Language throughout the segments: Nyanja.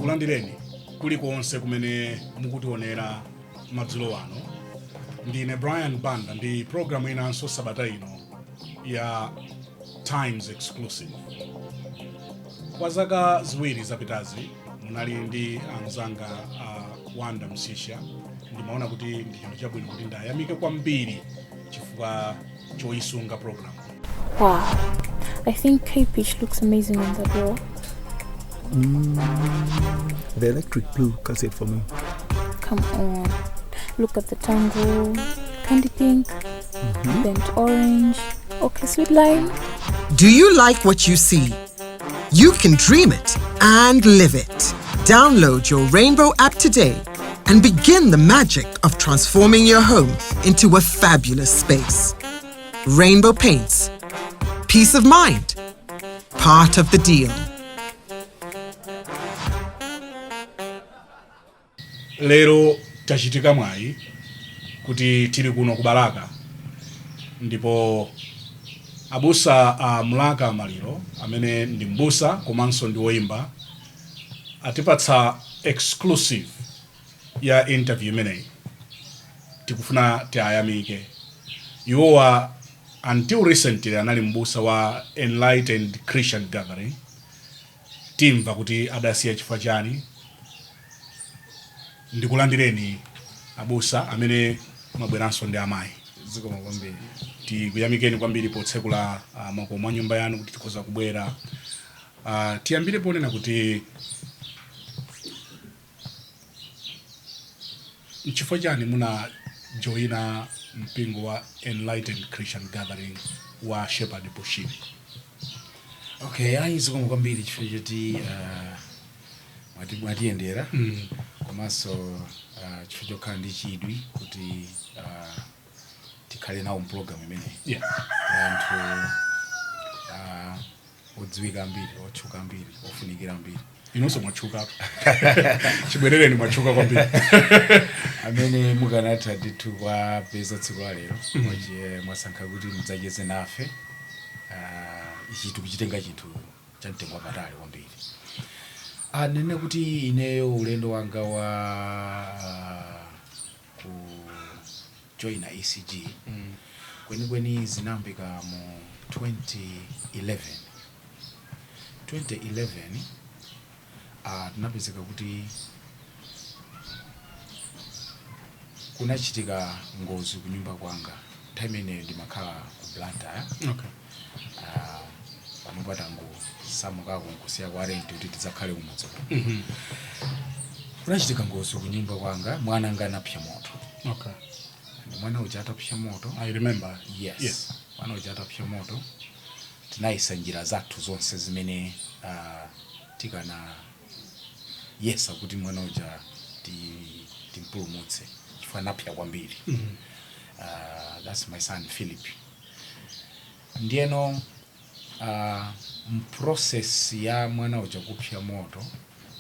Ndikulandireni kulikonse kumene mukutionera madzulo ano. Ndine Brian Banda ndi programu inanso sabata ino ya Times Exclusive. Kwa zaka 2 zapitazi munali ndi anzanga a Wanda Msisha. Ndimaona kuti ndi chinthu chabwino kuti ndayamike kwambiri chifukwa choyisunga program. Wow, I think Cape looks amazing on the door. The electric blue cuts it for me. Come on, look at the tango, candy pink, burnt orange, okay, sweet lime. Do you like what you see? You can dream it and live it. Download your Rainbow app today and begin the magic of transforming your home into a fabulous space. Rainbow Paints. Peace of mind. Part of the deal. Lero tachitika mwayi kuti tili kuno ku Balaka, ndipo abusa a Mlaka Maliro, amene ndi mbusa komanso ndi woyimba, atipatsa exclusive ya interview imeneyi. Tikufuna tiayamike iwowa. Until recently anali mbusa wa Enlightened Christian Gathering. Timva kuti adasiya chifukwa chani. Ndikulandireni abusa amene mwabweranso ndi amayi. Zikomo kwambiri. Tikuyamikeni kwambiri potsekula makomo a nyumba yanu kuti tikhoza kubwera. Tiyambire ponena kuti nchifukwa chani munajoyina mpingo wa Enlightened Christian Gathering wa Shepherd Bushiri? Okay, ayi, zikomo kwambiri chifukwa choti mwatiyendera komanso chifukwa chokhala ndi chidwi kuti tikhale nawo mpulogalamu imeneyi. Anthu odziwika ambiri, otchuka ambiri, ofunikira ambiri. Inonso mwatchukapo chibwerereni, mwatchuka kwambiri. Amene mukanatha ndithu kwapeza tsiku la lero, mwasankha kuti mudzacheze nafe. Ichi tikuchitenga chinthu cha mtengo wapatali kwambiri. Nene kuti ineyo ulendo wanga wa ku joina ECG kwenikweni zinayambika mu 2011. 2011 tinapezeka kuti kunachitika ngozi kunyumba kwanga. Nthawi imeneyo ndimakhala ku Blantyre. Panopa tangosamukako nkusiya kwa rent kuti tidzakhale kumudzi kuno. Kunachitika ngozi kunyumba kwanga, mwana anga anapsa moto. And mwana uja atapsa moto, I remember. Yes, mwana uja atapsa moto, tinayesa njira zathu zonse zimene tikana yesa kuti mwana uja timpulumutse chifukwa anapsa kwambiri. That's my son Philip. Ndiyeno mprocess ya mwana uja kupsa moto,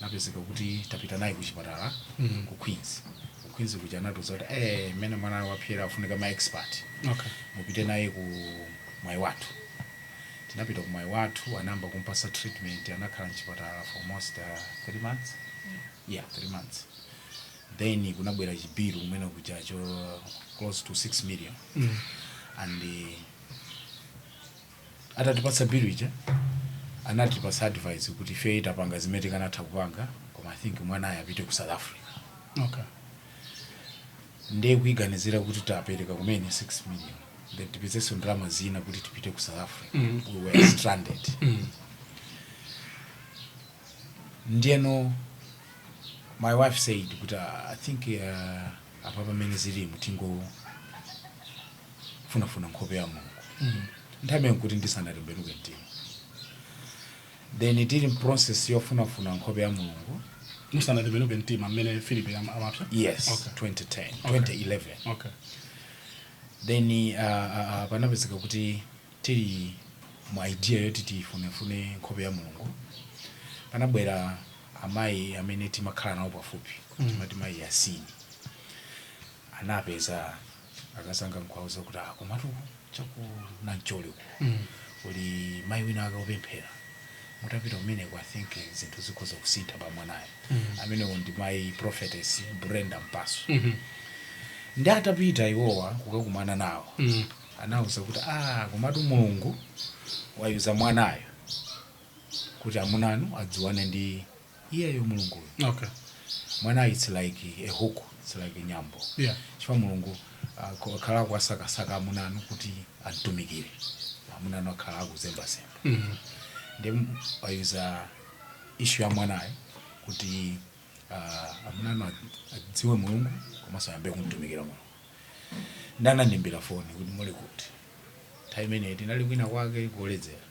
napezeka kuti tapita naye kuchipatala ku Queens. Ku Queens kuja anatiuza kuti mmene mwana wapsera afunika ma expert, mupite naye ku Mwaiwathu. Tinapita ku Mwaiwathu, anayamba kumpasa treatment, anakhala mchipatala for almost 3 months, yeah, 3 months. Then kunabwera chibilu kumene kuja cho close to 6 million. And atatipatsa bilu ija, anatipatsa advice kuti ife tapanga zimene tikanatha kupanga, koma I think mwanayo apite ku South Africa. Ndiye kuiganizira kuti tapereka kumene 6 million, then tipezenso ndalama zina kuti tipite ku South Africa. We were stranded. Ndiyeno my wife said kuti I think apa pamene zilimu tingofunafuna nkhope ya Mulungu. Nthawi imene kuti ndisanatembenuke mtima. Then tili mprocess yofunafuna nkhope ya Mulungu. Musanatembenuke mtima mmene Philip amapsa? Yes. 2010. 2011. Then panapezeka kuti tili mu idea yoti tifunefune nkhope ya Mulungu, panabwera amayi amene timakhala nawo pafupi. Timati mayi Yasini. Anapeza akazanga nkuwauza kuti komatu chaku Nanchole ku kuli mayi wina akupemphera. Mutapita kumeneko, I think zinthu zikhoza kusintha pa mwanayo. Amenewo ndi mayi Prophetess Brenda Mpaso. Ndi atapita iwowa kukakumana nawo, anawuza kuti, "Ah, komatu Mulungu wayuza mwanayo kuti amunanu adziwane ndi iyeyo Mulunguyo." Mwanayo, it's like a hook, it's like a nyambo, chifukwa Mulungu akhala akuwasakasaka amunanu kuti amtumikire. Amunanu akhala akuzembazemba. Ndi wayuza issue ya mwanayo kuti amunanu adziwe Mulungu komanso ayambe kumtumikira Mulungu. Ndanandimbira foni kuti, "Muli kuti?" Nthawi imeneyi tinali kwina kwake kuledzera.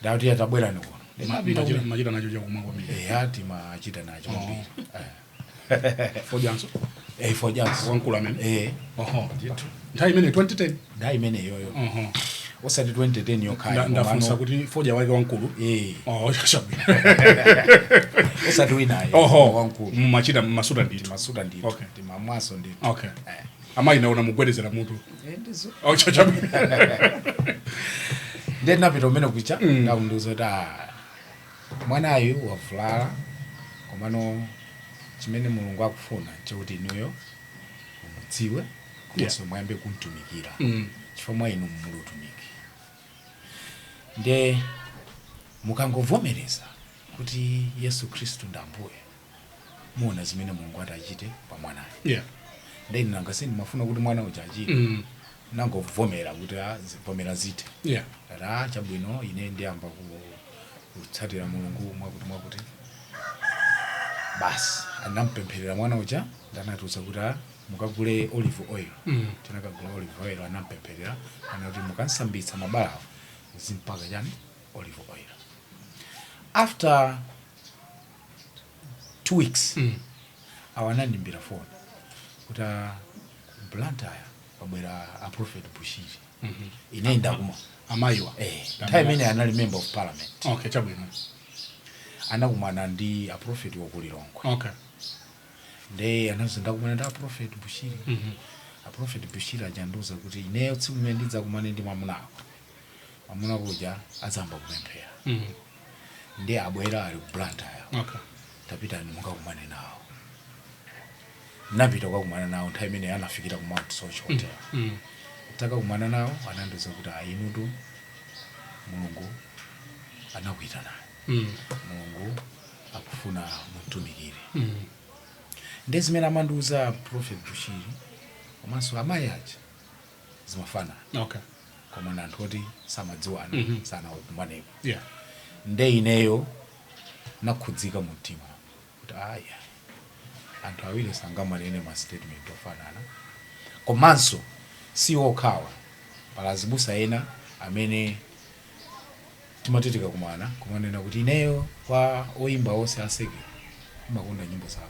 Ndati, "Atabwerani kuno." Ndinapita kumene. Machita nacho chakumwa kwambiri? Eh, timachita nacho kwambiri. Fodyanso? Eh, fodyanso. Wamkulu amene? Eh. Oho, nthawi imene 2010? Nthawi imeneyoyo. Oho. Osati 2010 yokhayo. Ndafunsa kuti fodya wake wamkulu. Eh. Oh, chabwino. Osati winayo. Oho. Wamkulu. Mumachita masuta ndithu? Timasuta ndithu. Timamwaso ndithu. Okay. Amayi, naona mugwedezera mutu. Eh, ndizo. Oh, chabwino. Ndiye tinapita umene kucha, ndakundiuza kuti, "Ah, mwanayu wavulala, komano chimene Mulungu akufuna chakuti inuyo mumudziwe komanso muyambe kumtumikira, chifukwa mwa inu muli utumiki. Ndiye mukangovomereza kuti Yesu Khristu ndi Ambuye, muona zimene Mulungu atachite pa mwanayo." Ndiye ine nanga sindimafuna kuti mwana uja achite. Nangovomera kuti, "Ah, zivomera zite." Ati, "Chabwino, ine ndiyamba kutsatira Mulungu mwakuti mwakuti." Basi, anampempherera mwana uja. Ndanatiuza kuti, "Ah, mukagule olive oil." Tinakagula olive oil, anampempherera, anati, "Mukansambitsa mabalawo zimpaka chani, olive oil." After 2 weeks, awo anandimbira phone kuti, "Ah, Blantyre pabwera a Prophet Bushiri." Ine ndakuma Amayiwa? Eh, nthawi imene anali member of parliament. Okay, chabwino. Anakumana ndi a prophet wakulilongwe. Nde anazo, "Ndakumana ndi a Prophet Bushiri. A Prophet Bushiri ajandiuza kuti ineyo tsiku limene ndidzakumane ndi mwamunako, mwamunako uja adzamba kupemphera. Ndi abwera, ali ku Blantyre. Tapitani mukakumane nawo." Napita kukakumana nawo. Nthawi imene anafikira ku Mount Soche Hotel. Takakumana nawo, anandiuza kuti, "Ayinutu Mulungu anakuyitanani. Mulungu akufuna mutumikire." Ndi zimene amandiuza Prophet Bushiri komanso amayi aja zimafanana, koma na anthu oti samadziwana, sanakumanepo. Nde ineyo nakhudzika mu mtima kuti, aya, anthu awiri sangamanene ma statement ofanana. Komanso si okhawa, pala azibusa ena amene timati tikakumana kumanena kuti, "Ineyo kwa oyimba onse asekera imakonda nyimbo zawo.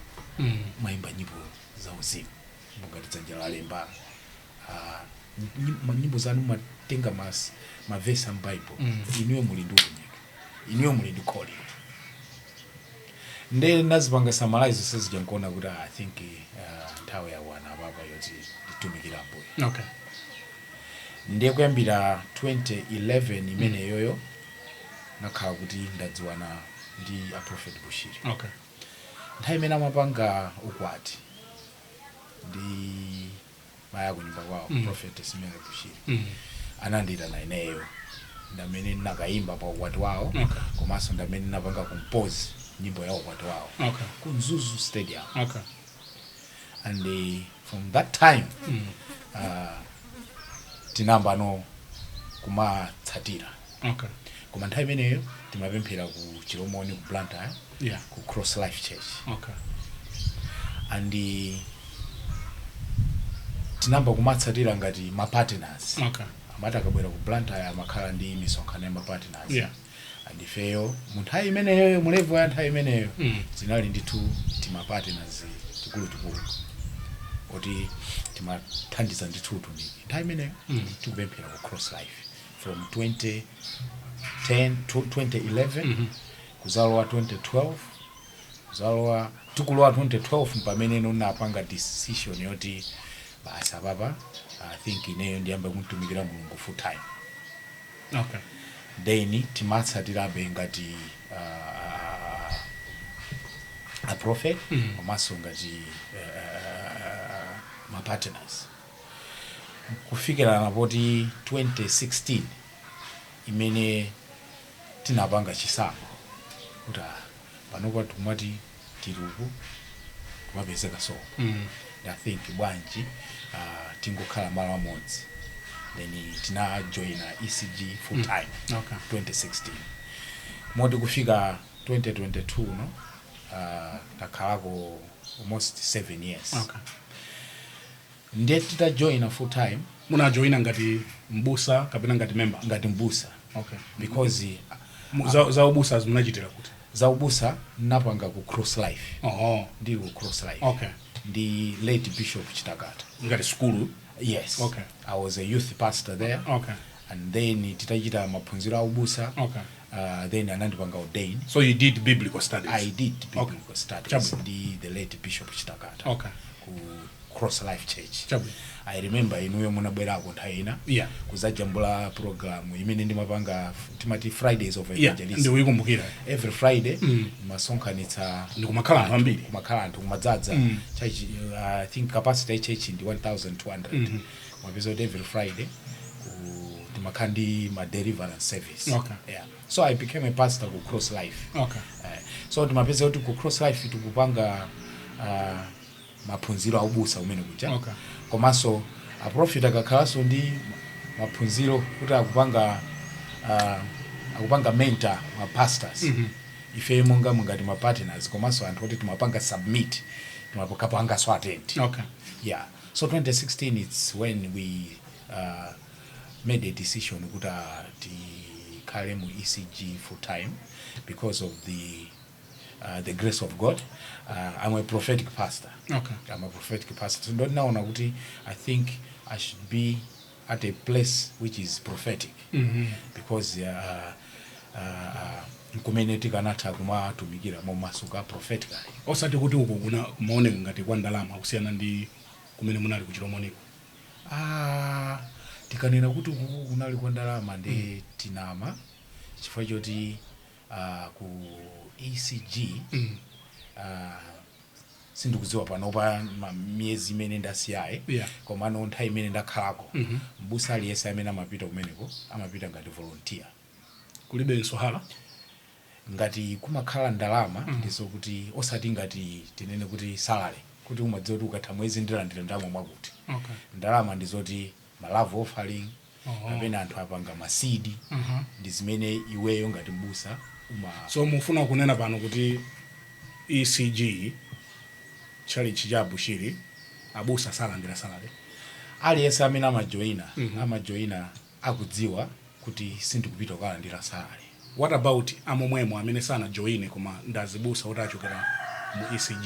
Mayimba nyimbo za uzimu ngati Dzanja Lalemba. Ah, nyimbo zanu matenga mavesi a m'Bible. Inuyo muli ndi utumiki, inuyo muli ndi calling." Nde nazipanga summarize sezija, nkuona kuti, I think nthawi yakwana apapa yoti nditumikira Ambuye. Ndiye kuyambira 2011 imeneyoyo nakhala kuti ndadziwana ndi a Prophet Bushiri. Nthawi imene amapanga ukwati ndi mayi akunyumba kwawo, Prophet Simene Bushiri, anandiyitana ineyo, ndamene ndinakayimba pa ukwati wawo. Komanso ndamene ndinapanga compose nyimbo ya ukwati wawo ku Mzuzu Stadium. And from that time, tinayambano kumatsatira. Koma nthawi imeneyo timapemphera ku Chilomoni, ku Blantyre, ku Cross Life Church. And tinayamba kumatsatira ngati ma partners. Amati akabwera ku Blantyre amakhala ndi misonkhano ya ma partners. And ifeyo mu nthawi imeneyo, mu level ya nthawi imeneyo, tinali ndithu tima partners tikulutikulu oti timathandiza ndithu utumiki nthawi imeneyo. Tikupemphera ku Cross Life from 2010 to 2011, kuzalowa 2012, kuzalowa, tikulowa 2012 pamene napanga decision yoti basi, apapa I think ineyo ndiyambe kumtumikira Mulungu full time. Then timatsatirabe ngati a prophet komanso ngati ma partners, kufikira poti 2016 imene tinapanga chisankho kuti panopa tikumati tili uku, kumapezeka so I think bwanji tingokhala malo amodzi. Then tinajoina ECG full time 2016, moti kufika 2022 no takhalako almost 7 years. Ndiye titajoina full time, Munajoina ngati mbusa kapena ngati member? Ngati mbusa. Because Za ubusa munachitira kuti? Za ubusa napanga ku Cross Life. Ndili ku Cross Life ndi late Bishop Chitakata. Ngati sukulu? Yes. I was a youth pastor there. And then titachita maphunziro a ubusa, then anandipanga ordain. So you did biblical studies? I did biblical studies Chabwino. Ndi the late Bishop Chitakata ku Cross Life Church. Chabwino. I remember inuyo munabwerako nthawi ina kuzajambula program imene ndimapanga, timati Fridays of Evangelism. Ndikuikumbukira. Every Friday masonkhanitsa. Ndikumakhala anthu ambiri. Kumakhala anthu, kumadzaza church. I think capacity ya church ndi 1200. Mapeza kuti every Friday timakhala ndi ma deliverance service. Yeah. So I became a pastor ku Cross Life. So timapeza kuti ku Cross Life tikupanga maphunziro aubusa umene kuja, komanso aprofet akakhalanso ndi maphunziro kuti akupanga mentor ma pastors, ife monga mungati ma partners komanso anthu oti timapanga submit, timakapanganso attend. Yeah, so 2016, it's when we made a decision kuti tikhale mu ECG full time because of the grace of God. I'm a prophetic pastor. I'm a prophetic pastor, so ndinaona kuti I think I should be at a place which is prophetic because kumene tikanatha kumatumikira momasuka prophetically. Osati kuti uku kuna kumaoneka ngati kwa ndalama kusiyana ndi kumene munali kuchilomoniko? Ah, tikanena kuti kuku kunali kwa ndalama ndi tinama, chifukwa choti ku ECG sindikudziwa panopa miyezi imene ndasiyayi, komano nthawi imene ndakhalako, mbusa aliyense amene amapita kumeneko amapita ngati volunteer. Kulibe msohala? Ngati kumakhala ndalama, ndizokuti osati ngati tinene kuti salary, kuti umadziwa kuti ukatha mwezi ndilandira ndalama mwakuti. Ndalama ndizoti ma love offering kapena anthu apanga ma seed, ndi zimene iweyo ngati mbusa uma So mufuna kunena pano kuti ECG, chalichi cha Bushiri, abusa salandira salary? Aliyense amene amajoyina, amajoyina akudziwa kuti sindikupita kukalandira salary. What about amomwemo amene sanajoyine koma ndazibusa kuti achokera mu ECG?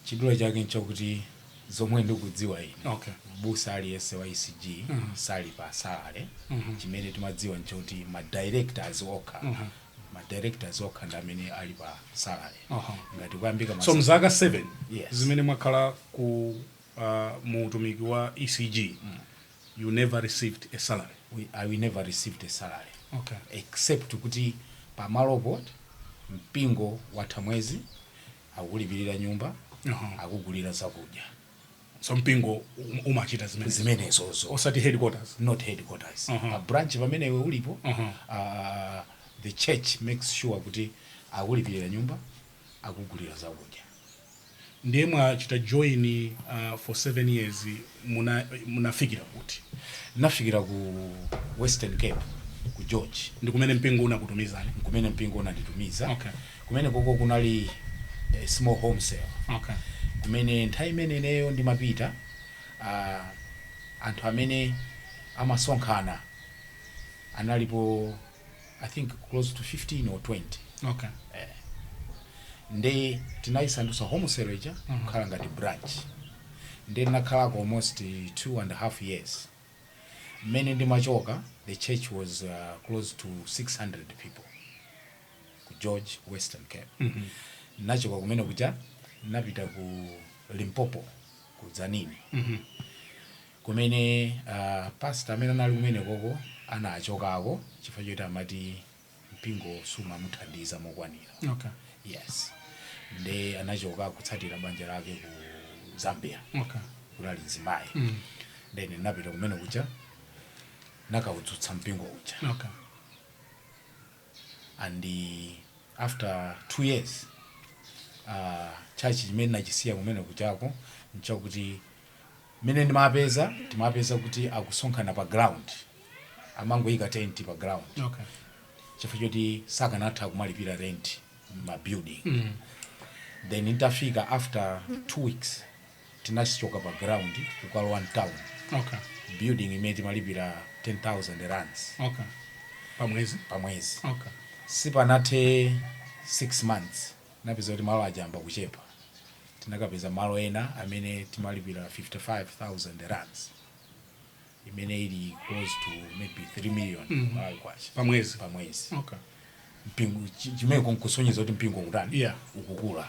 Chidule chake nchokuti zomwe ndikudziwa ine, mbusa aliyense wa ECG sali pa salary. Chimene timadziwa nchoti ma directors okha, ma directors okha ndi amene ali pa salary. Ngati kuyambika So mzaka 7 Yes. zimene mwakhala ku mu utumiki wa ECG, you never received a salary? We never received a salary, except kuti pamalopo mpingo watha mwezi, akukulipirira nyumba, akugulira zakudya. So mpingo umachita zimene Zimenezozo. Osati headquarters? Not headquarters. Pa branch pamene iwe ulipo, the church makes sure kuti akulipirira nyumba, akugulira zakudya. Ndiye mwachita join for 7 years, munafikira kuti? Nafikira ku Western Cape, ku George. Ndi kumene mpingo unakutumizani? Kumene mpingo unanditumiza. Kumene koko kunali a small home cell, kumene nthawi imene ineyo ndimapita, anthu amene amasonkhana analipo I think close to 15 or 20. Nde tinayisandutsa home cell ija kukhala ngati branch. Nde ndinakhalako almost 2.5 years. Mmene ndimachoka, the church was close to 600 people ku George, Western Cape. Nachoka kumene kuja, napita ku Limpopo, ku Tzaneen, kumene pastor amene anali kumene koko Anachokako chifukwa choti amati mpingo sumamuthandiza mokwanira. Yes, nde anachoka kutsatira banja lake ku Zambia, kuti ali mzimayi. Then napita kumene kuja, nakaudzutsa mpingo uja. And after 2 years, church chimene nachisiya kumene kuchako nchakuti mmene ndimapeza, timapeza kuti akusonkhana pa ground, amangoyika tent pa ground, chifukwa choti sakanatha kumalipira rent ma building. Then ntafika after 2 weeks, tinachoka pa ground kukalowa town, building imene timalipira 10,000 rands Okay, pamwezi? Pamwezi. Sipanathe 6 months, napeza kuti malo ajamba kuchepa. Tinakapeza malo ena amene timalipira 55,000 rands, imene ili close to maybe 3 million Malawi kwacha. Pamwezi? Pamwezi. Mpingo chimene nkusonyeza kuti mpingo kutani? Ukukula.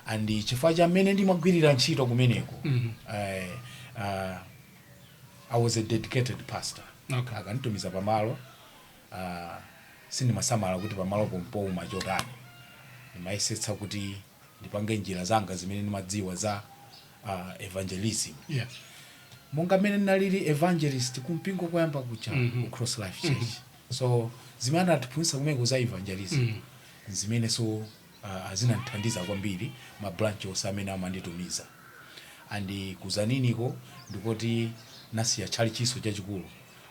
And chifukwa cha mmene ndimagwirira ntchito kumeneko, I was a dedicated pastor. Akanditumiza pamalo, sindimasamala kuti pamalo pompouma chotani. Ndimayesetsa kuti ndipange njira zanga zimene ndimadziwa za evangelism, monga mmene ndinalili evangelist kumpingo koyamba kucha, ku Cross Life Church. So zimene anatiphunzitsa kumeneko za evangelism, zimene so zinandithandiza kwambiri ma branch onse amene amanditumiza. And ku Tzaniniko ndikoti nasiya tchalichiso chachikulu,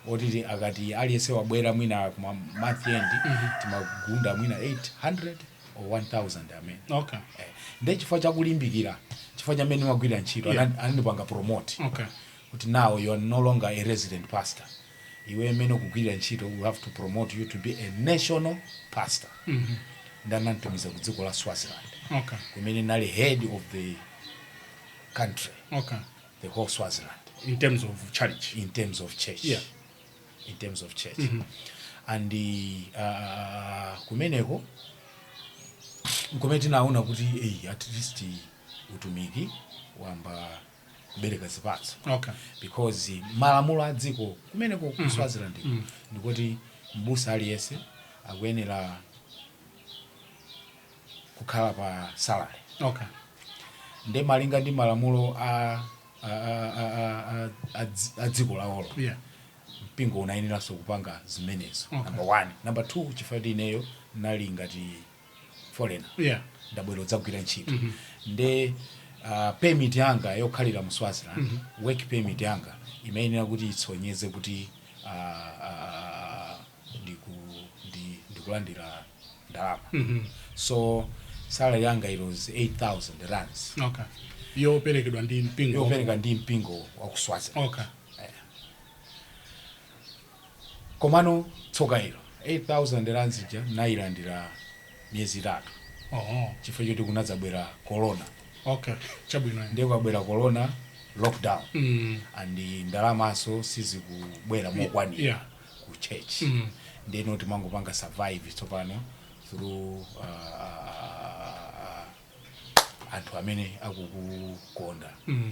otiti akati aliyense wabwera mwina kuma month end, timagunda mwina 800 or 1000 amene. Nde chifukwa chakulimbikira, chifukwa chamene ndimagwira ntchito, anandipanga promote kuti now you are no longer a resident pastor. Iwe imene ukugwirira ntchito, we have to promote you to be a national pastor. Ndanantumiza ku dziko la Swaziland, kumene nali head of the country, the whole Swaziland. In terms of church? In terms of church. In terms of church. And kumeneko nkumene tinaona kuti hey, at least utumiki wamba kubereka zipatso, because malamulo a dziko kumeneko ku Swaziland ndikuti mbusa aliyense akuyenera kukhala pa salary. Nde malinga ndi malamulo a dziko lawolo, mpingo unayeneranso kupanga zimenezo. Number one. Number two, chifukwa kuti ineyo nali ngati foreigner, ndabwera kudzagwira ntchito, nde permit yanga yokhalira mu Swaziland, work permit yanga imayenera kuti itsonyeze kuti ndikulandira ndalama. So salary yanga, it was 8000 rands. Okay, yoperekedwa ndi mpingo? Yopereka ndi mpingo wa ku Swaziland. Komano tsoka ilo, 8000 rands ija nayilandira miyezi 3, chifukwa choti kunadzabwera corona. Okay, chabwino. Ndiye kwabwera corona, lockdown, and ndalamaso sizikubwera mokwanira ku church. Ndeno timangopanga survive tsopano through anthu amene akukukonda,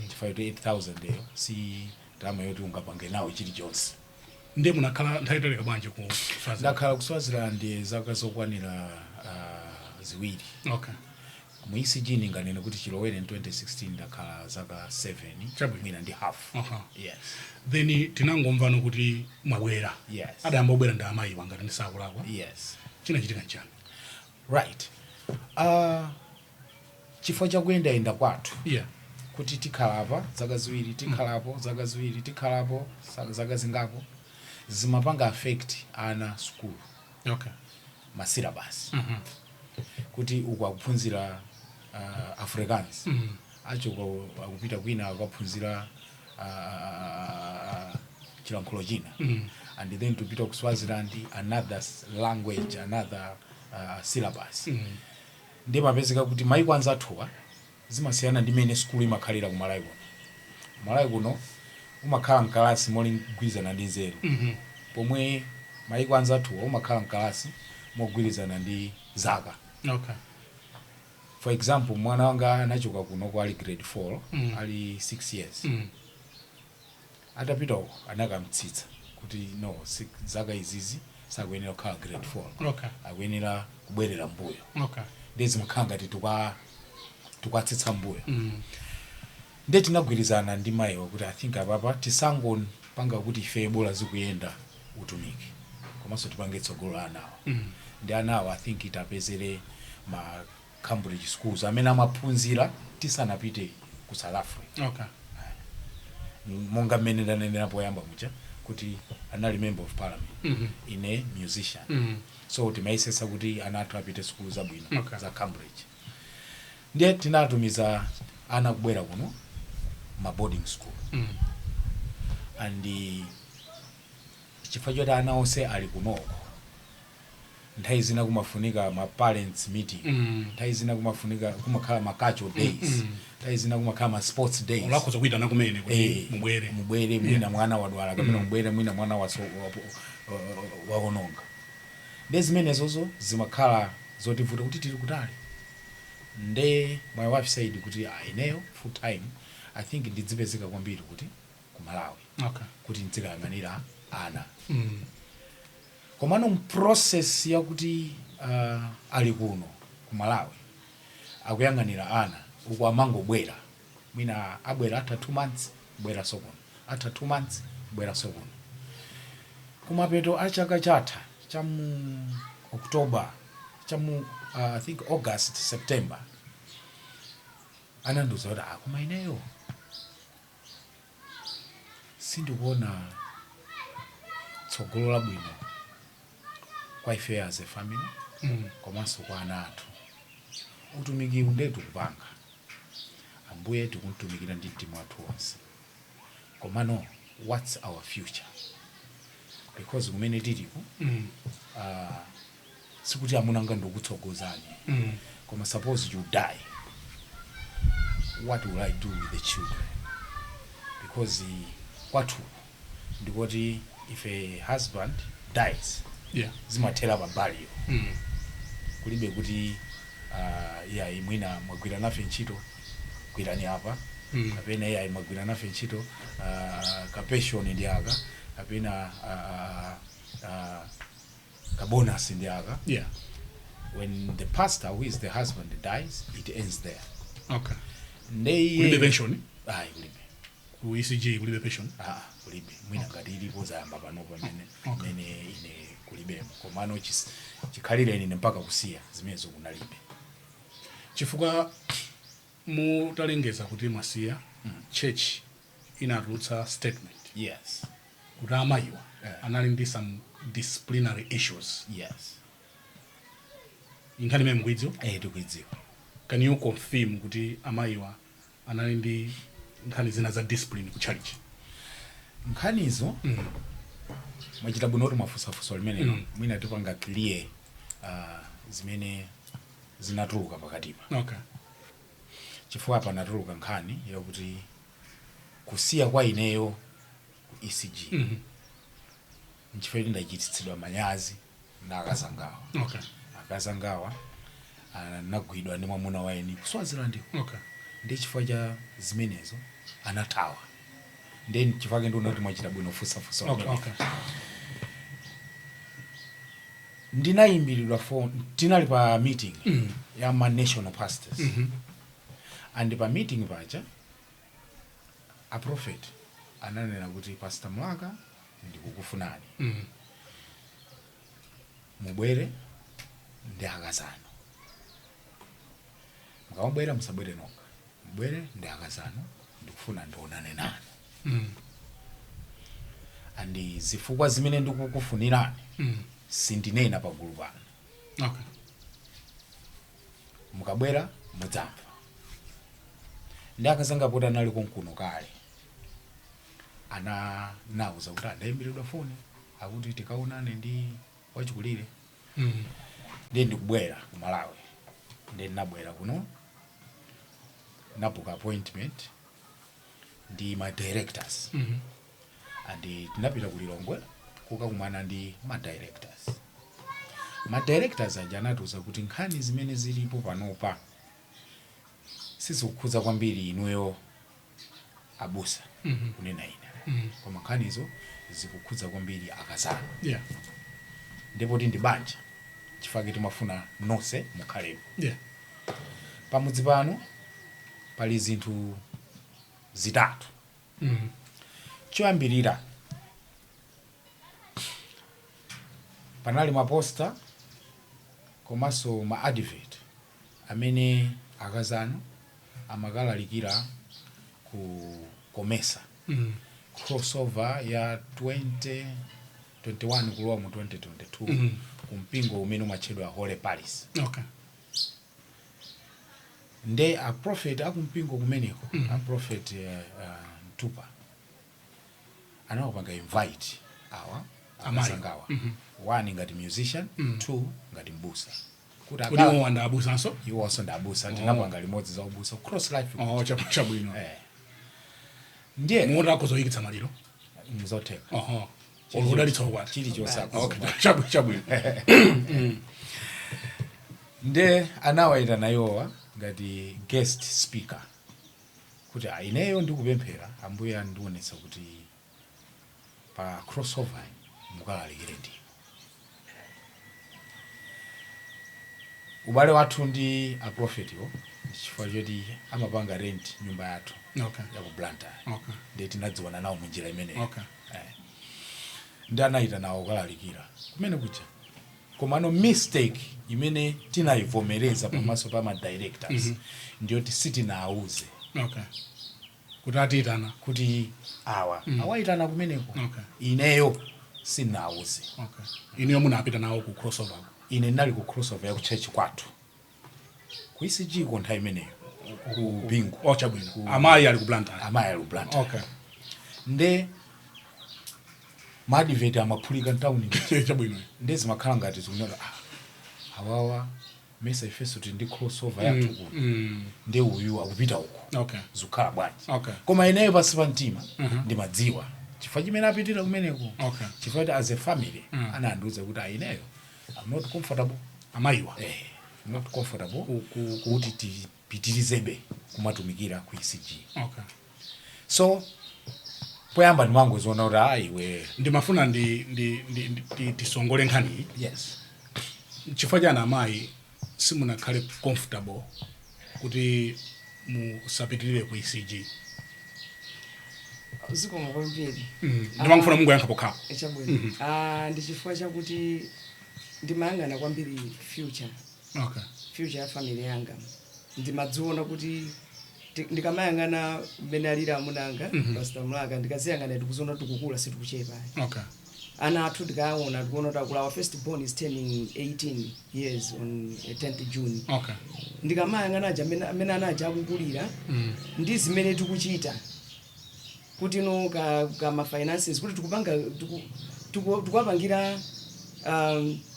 chifukwa choti 8000 eyo si ndalama yoti ungapange nawo chilichonse. Ndiye munakhala nthawi italika bwanji ku Swaziland? Ndakhala ku Swaziland zaka zokwanira 2. Mu ECG ninganene kuti chilowere in 2016 ndakhala zaka 7, mwina ndi half. Yes. Then tinangomvano kuti mwabwera. Yes. Adayamba kubwera ndi amayi wangati ndisakulakwa? Yes. Chinachitika nchani? Right, chifukwa chakuyendayenda kwathu, kuti tikhala apa zaka 2, tikhalapo zaka 2, tikhalapo zaka zingapo, zimapanga affect ana school, ma syllabus, kuti uku akuphunzira Afrikaans, achoka akupita kwina akaphunzira chilankhulo china, and then tupita ku Swaziland, another language, another syllabus. Ndiye mapezeka kuti maiko anzathuwa zimasiyana ndi mene skulu imakhalira ku Malawi kuno. Malawi kuno umakhala mkalasi mogwirizana ndi nzeru, pomwe maiko anzathuwa umakhala mkalasi mogwirizana ndi zaka. For example, mwana wanga anachoka kunoko ali grade 4, ali 6 years. Atapita uko anakamtsitsa Kuti no, zaka izizi sakuyenera kukhala grade 4, akuyenera kubwerera mbuyo. Ndiye zimakhala ngati tikuwatsitsa mbuyo. Ndiye tinagwirizana ndi mayiwa kuti I think apapa tisangopanga kuti ife bola zikuyenda utumiki, komanso tipange tsogolo la anawa. Ndi anawa, I think itapezere ma Cambridge schools amene amaphunzira tisanapite ku South Africa. Monga mmene ndanenera poyamba muja kuti anali member of parliament, ine musician, so timayesesa kuti ana athu apite sukulu zabwino za Cambridge. Ndiye tinatumiza ana kubwera kuno ma boarding school. And chifukwa choti ana onse ali kunoko, nthawi zina kumafunika ma parents meeting, nthawi zina kumafunika kumakhala ma cultural days, nthawi zina kumakhala ma sports days. Ulakhoza kuyitana kumene kuti mubwere. Mubwere, mwina mwana wadwala, kapena mubwere, mwina mwana waononga. Nde zimenezozo zimakhala zotivuta kuti tili kutali. Nde my wife said kuti, "Ah, ineyo full time I think ndidzipezeka kwambiri kuti ku Malawi kuti ndizikayang'anira ana." Komano m'process yakuti ali kuno ku Malawi akuyang'anira ana, uku amangobwera, mwina abwera after 2 months, kubwera sokuno, after 2 months, kubwera sokuno. Kumapeto a chaka chatha cha mu October, cha mu I think August, September, anandiuza kuti, "Akoma ineyo sindikuona tsogolo labwino kwa ife as a family komanso kwa ana athu. Utumiki unde tikupanga, Ambuye tikumtumikira ndi mtima wathu wonse, komano what's our future? Because kumene tiliku, sikuti amunanga ndikutsogozani, koma suppose you die, what will I do with the children? Because kwathu ndikoti if a husband dies, zimathera pa burial. Kulibe kuti iyayi, mwina mwagwira nafe ntchito, gwirani apa, kapena iyayi, mwagwira nafe ntchito, kapension ndi aka, kapena kabonus ndi aka." When the pastor who is the husband dies, it ends there. Ndeiye Kulibe pension? Ayi, kulibe. Ku ECG kulibe pension? Ah, kulibe. Mwina ngati ilipo zayamba pano pamene mene ine kulibemo, komano chikhalire ine mpaka kusiya zimenezo kunalibe. Chifukwa mutalengeza kuti mwasiya church, inatulutsa statement kuti amayiwa anali ndi some disciplinary issues. Nkhani imene mukuidziwa? Eh, tikuidziwa. Can you confirm kuti amayiwa anali ndi nkhani zina za discipline ku church? Nkhanizo, mwachita bwino kuti mwafunsafunsa limenelo. Mwina tipanga clear zimene zinatuluka pakatipa, chifukwa panatuluka nkhani yakuti kusiya kwa ineyo ku ECG nchifukwa kuti ndachititsidwa manyazi na akazangawa. Akazangawa anagwidwa ndi mwamuna wa eni ku Swaziland, ndi chifukwa cha zimenezo anathawa. Then chifukwa ndiona kuti mwachita bwino kufunsafunsa limenelo. Ndinayimbiridwa phone, tinali pa meeting ya ma national pastors, and pa meeting paja a prophet ananena kuti, "Pastor Mlaka, ndikukufunani, mubwere ndi akazanu. Mukamabwera musabwere nokha, mubwere ndi akazanu, ndikufuna ndionane nanu. And zifukwa zimene ndikukufunirani sindinena pagulu pano. Mukabwera mudzamva." Ndi akazanga poti anali konkuno kale, anawuza kuti andayimbiridwa foni akuti tikaonane ndi wachikulire. Ndiye ndikubwera ku Malawi. Ndiye ndinabwera kuno, nabuka appointment ndi ma directors, and tinapita ku Lilongwe kukakumana ndi ma directors. Ma directors aja anatiuza kuti nkhani zimene zilipo panopa sizikukhudza kwambiri inuyo abusa, kunena ine. Koma nkhanizo zikukhudza kwambiri akazana. Ndipo ti ndi banja, chifukwa timafuna nonse mukhalepo. Pamudzi pano pali zinthu zitatu. Choyambirira, panali ma poster komanso ma advert amene akazanu amakalalikira ku Comesa, crossover ya 2021 kulowa mu 2022, ku mpingo umene umatchedwa Holy Palace. Nde a prophet akumpingo kumeneko, a prophet Mtupa, anawapanga invite awa Amayi. akazangawa, one ngati musician, two ngati mbusa, kuti Kuti iwo wanda abusanso? Iwonso ndi abusa. Tinapanga limodzi za ubusa, Cross Life. Oh, chabwino. Eh, ndiye Muti akhozoyikitsa maliro? Mzotheka. Oho, oludalitsa ukwati. Chilichonse. Okay, chabwino. Nde anawayitana iwowa ngati guest speaker kuti, "Ah, ineyo ndikupemphera, Ambuye andionetsa kuti pa crossover mukalalikire." Ndipo ubale wathu ndi aprofetiwo, chifukwa choti amapanga rent nyumba yathu ya ku Blantyre, ndiye tinadziwana nawo munjira imeneyo. Eh. Ndi anayitanawo kukalalikira kumene kuja. Komano mistake imene tinayivomereza pamaso pa ma directors ndiyoti sitinawuze Okay, kuti atiyitana. Kuti awa awayitana kumeneko. Ineyo sinawuze. Okay, ineyo munapita nawo ku crossover? Ine ndinali ku crossover ya ku church kwathu ku ECG ko nthawi imeneyo, ku Bingu. Oh, chabwino. Amayi ali ku Blantyre? Amayi ali ku Blantyre. Nde ma advert amaphulika mtawuni. Nde zimakhala ngati zikunena, ah, awawa mesa ifenso tili ndi crossover yathu kuno, nde uyu akupita uku, zikukhala bwanji? Koma ineyo pansi pa mtima ndimadziwa chifukwa chimene apitira kumeneko, chifukwa kuti as a family anandiuza kuti, ah, ineyo I'm not comfortable. Amayiwa? Eh, I'm not comfortable kuti tipitirizebe kumatumikira ku ECG. So poyamba ndimangoziona kuti, ah, iwe. Ndimafuna ndi tisongole nkhaniyi. Yes. Chifukwa chani amayi simunakhale comfortable kuti musapitirire ku ECG? Zikomo kwambiri. Ndimangofuna mungoyankha pokhapo. Chabwino. Ah, ndi chifukwa chakuti ndimayang'ana kwambiri future, future ya family yanga. Ndimadziona kuti ndikamayang'ana mmene alili amuna anga, Pastor Mlaka, ndikaziyang'ana ndikuziona kuti tikukula, sitikuchepa. Ana athu tikaona, tikuona kuti akula. Our first born is turning 18 years on 10th June. Ndikamayang'ana aja amene ana aja akukulira ndi zimene tikuchita kuti no ka ma finances kuti tikupanga tikuwapangira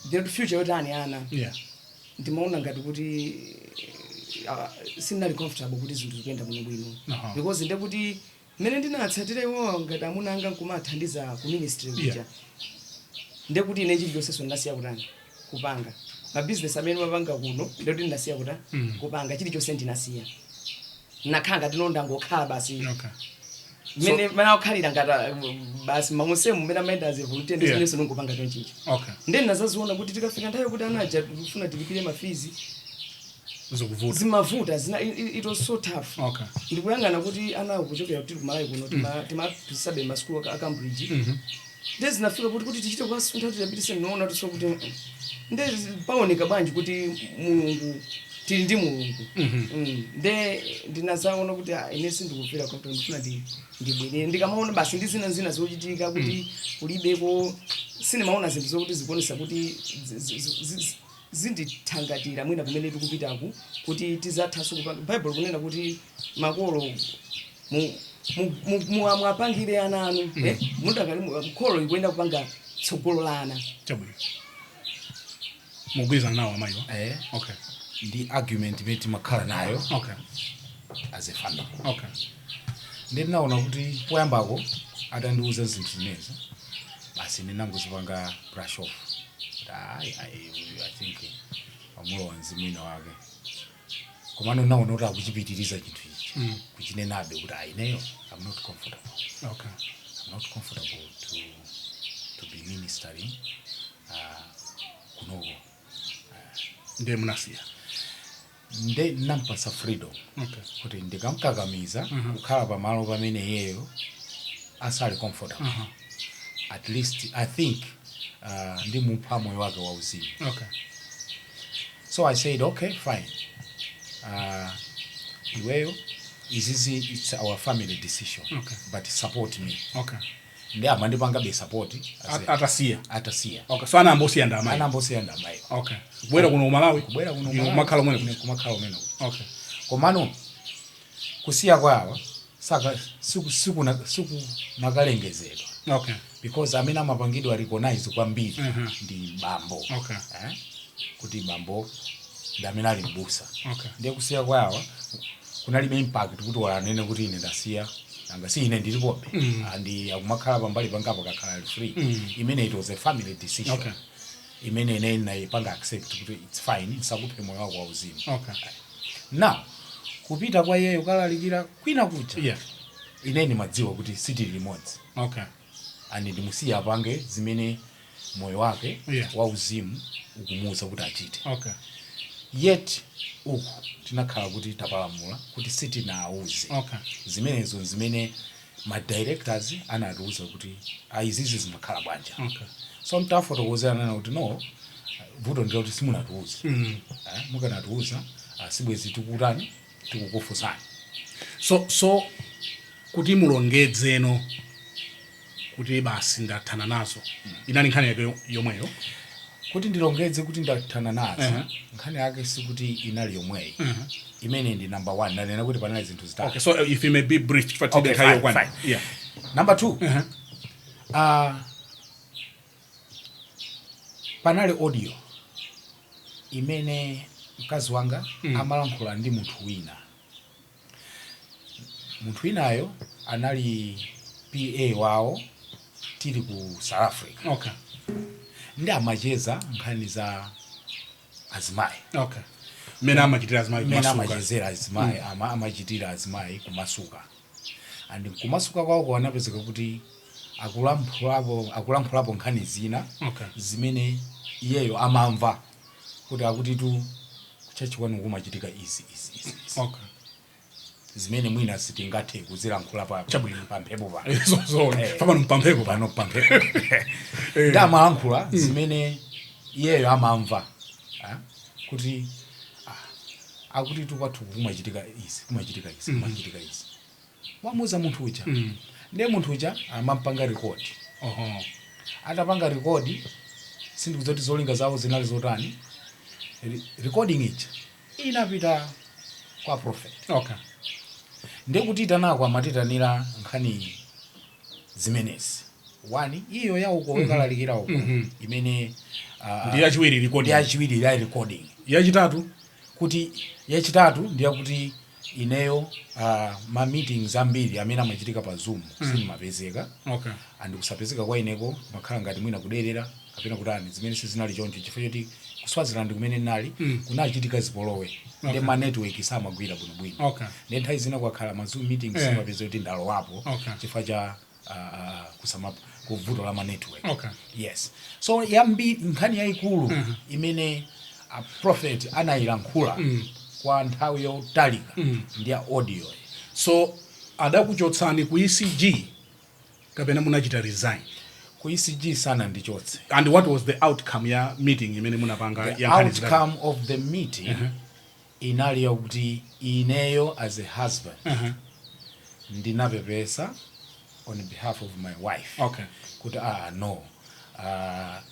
the future yotani ana, ndimaona ngati kuti sindinali comfortable kuti zinthu zikuyenda bwinobwino, because ndekuti mmene ndinatsatira iwowa ngati amuna anga nkumathandiza ku ministry kuja, ndekuti ine chilichonsenso ndinasiya kutani, kupanga mabizinesi amene mapanga kuno, ndekuti ndinasiya kuta kupanga chilichonse, ndinasiya, nakhala ngati no ndangokhala basi. Mmene mmene akukhalira ngati basi mamusemu mmene amayenda as a volunteer, ndi zimenenso ndingopanga chonchichi. Then nazaziona kuti tikafika nthawi yokuti ana aja tikufuna tilipire ma fees, Zikuvuta. Zimavuta zina, it was so tough. Ndikuyang'ana kuti ana kuchokera kuti kumalawi kuno timaphunzitsabe masukulu a Cambridge, nde zinafika kuti tichite kwasuntha kuti noona tiso kuti nde paoneka bwanji kuti Mulungu, tili ndi Mulungu. Nde ndinazaona kuti, ah, ine sindikufira comfortable, ndifuna ndibwerere. Ndikamaona basi ndi zina zina zochitika kuti kulibeko, sindimaona zinthu zokuti zikuonesa kuti zindithangatira mwina kumene tikupitaku kuti tizathanso kupanga. Bible kunena kuti makolo mwapangire ana anu, eh? Mudakali kholo ikuyenda kupanga tsogolo la ana. Chabwino, mugwirizana nawo amayiwa? Eh. Ndi argument imene timakhala nayo as a family. Ndi ndinaona kuti poyambako atandiuza zinthu zimenezi, basi ine nangozipanga brush off kuti ayi ayi, uyu I think wamulowa mzimu wina wake. Komano ndinaona kuti akuchipitiriza chinthu ichi, kuchinenabe kuti, ayi, ineyo I'm not comfortable. I'm not comfortable to be ministering kunoko. Ndiye munasiya? Nde nampasa freedom kuti ndikamkakamiza kukhala pamalo pamene iyeyo asali comfortable, at least I think ndimupha moyo wake wauzimu. So I said, "Okay, fine. Iweyo izizi, it's our family decision, but support me." Ndi amandipanga be support. Atasiya? Atasiya. Okay, so anambosiya ndi amayi? Anambosiya ndi amayi. Okay, kubwera kuno kumalawi? Kubwera kuno. Inu Malawi. kumakhala umene Ine kuja? kumakhala umene kuja. Komano kusiya kwawa saka sikunakalengezedwa because amene amapangidwa recognize kwambiri ndi bambo. Eh? Kuti bambo ndi amene ali mbusa. Ndiye kusiya kwawa kunalibe impact kuti wanene kuti ine ndasiya, anga si ine ndilipobe and akumakhala pambali pangapo kakhala ali free. Imene it was a family decision imene ine naipanga accept kuti it's fine, nsakuphe moyo wako wauzimu. Now kupita kwa iyeyo kalalikira kwina kuja, ine ndimadziwa kuti sitili limodzi and ndimusiya apange zimene moyo wake wauzimu ukumuwuza kuti achite. Yet uku tinakhala kuti tapalamula kuti sitinawuze. Zimenezo zimene ma directors anatiuza kuti izizi zimakhala bwanja. So mtafotokozera nana kuti no, vuto ndilo kuti simunatiuze. Mukanatiuza, sibwezi tikutani, tikukufunsani. So kuti mulongedzeno kuti basi ndathana nazo, inali nkhani yake yomweyo? Kuti ndilongedze kuti ndathana nazo, nkhani yake sikuti inali yomweyi. Imene ndi number one. Ndanena kuti panali zinthu zitatu. Okay, so if you may be brief chifukwa Okay, tilibe nthawi fine, yokwana. fine. Number two, panali audio imene mkazi wanga amalankhula ndi munthu wina. Munthu winayo anali PA wawo tili ku South Africa. Ndi amacheza nkhani za azimayi. Okay, mmene amachitira azimayi mmene kumasuka. Amachezera azimayi, amachitira azimayi kumasuka. And kumasuka kwawoko anapezeka kuti akulankhulapo nkhani zina zimene iyeyo amamva kuti akuti tu kuchachi kwanu kumachitika izi, izi, izi, izi, zimene mwina sitingathe kuzilankhula pa Chabwino. pamphepo pano. So Eh. pamano mpampheko. Pano pamphepo. Ndi amalankhula zimene iyeyo amamva, ah, kuti akuti tu kwathu kumachitika izi, kumachitika izi, kumachitika izi. Wamuza munthu uja. Ndiye munthu uja amampanga record. Atapanga record, sindikudziwa kuti zolinga zawo zinali zotani. Recording ija inapita kwa prophet. Ndiye kuti itanako amatitanira nkhani zimenezi. One, iyo ya uko wekalalikira uko imene Ndi yachiwiri recording. Ndi yachiwiri ya recording. Yachitatu? Kuti yachitatu ndiyakuti ineyo ma meetings ambiri amene amachitika pa Zoom sindimapezeka. And kusapezeka kwa ineko kumakhala ngati mwina kuderera kapena kutani, zimene sizinali choncho, chifukwa choti ku Swaziland kumene ndinali kunachitika zipolowe ndi ma network samagwira bwinobwino. Ndi nthawi zina kwakhala ma Zoom meetings simapeza kuti ndalowapo chifukwa cha kusama kuvuto la ma network. Yes, so yambi nkhani yayikulu imene a prophet anayilankhula kwa nthawi yotalika ndi ya audio. So adakuchotsani ku ECG kapena munachita resign? Ku ECG sanandichotse. And what was the outcome ya meeting imene munapanga The ya nkhani zitatu? outcome of the meeting inali yakuti ineyo as a husband ndinapepesa on behalf of my wife kuti no,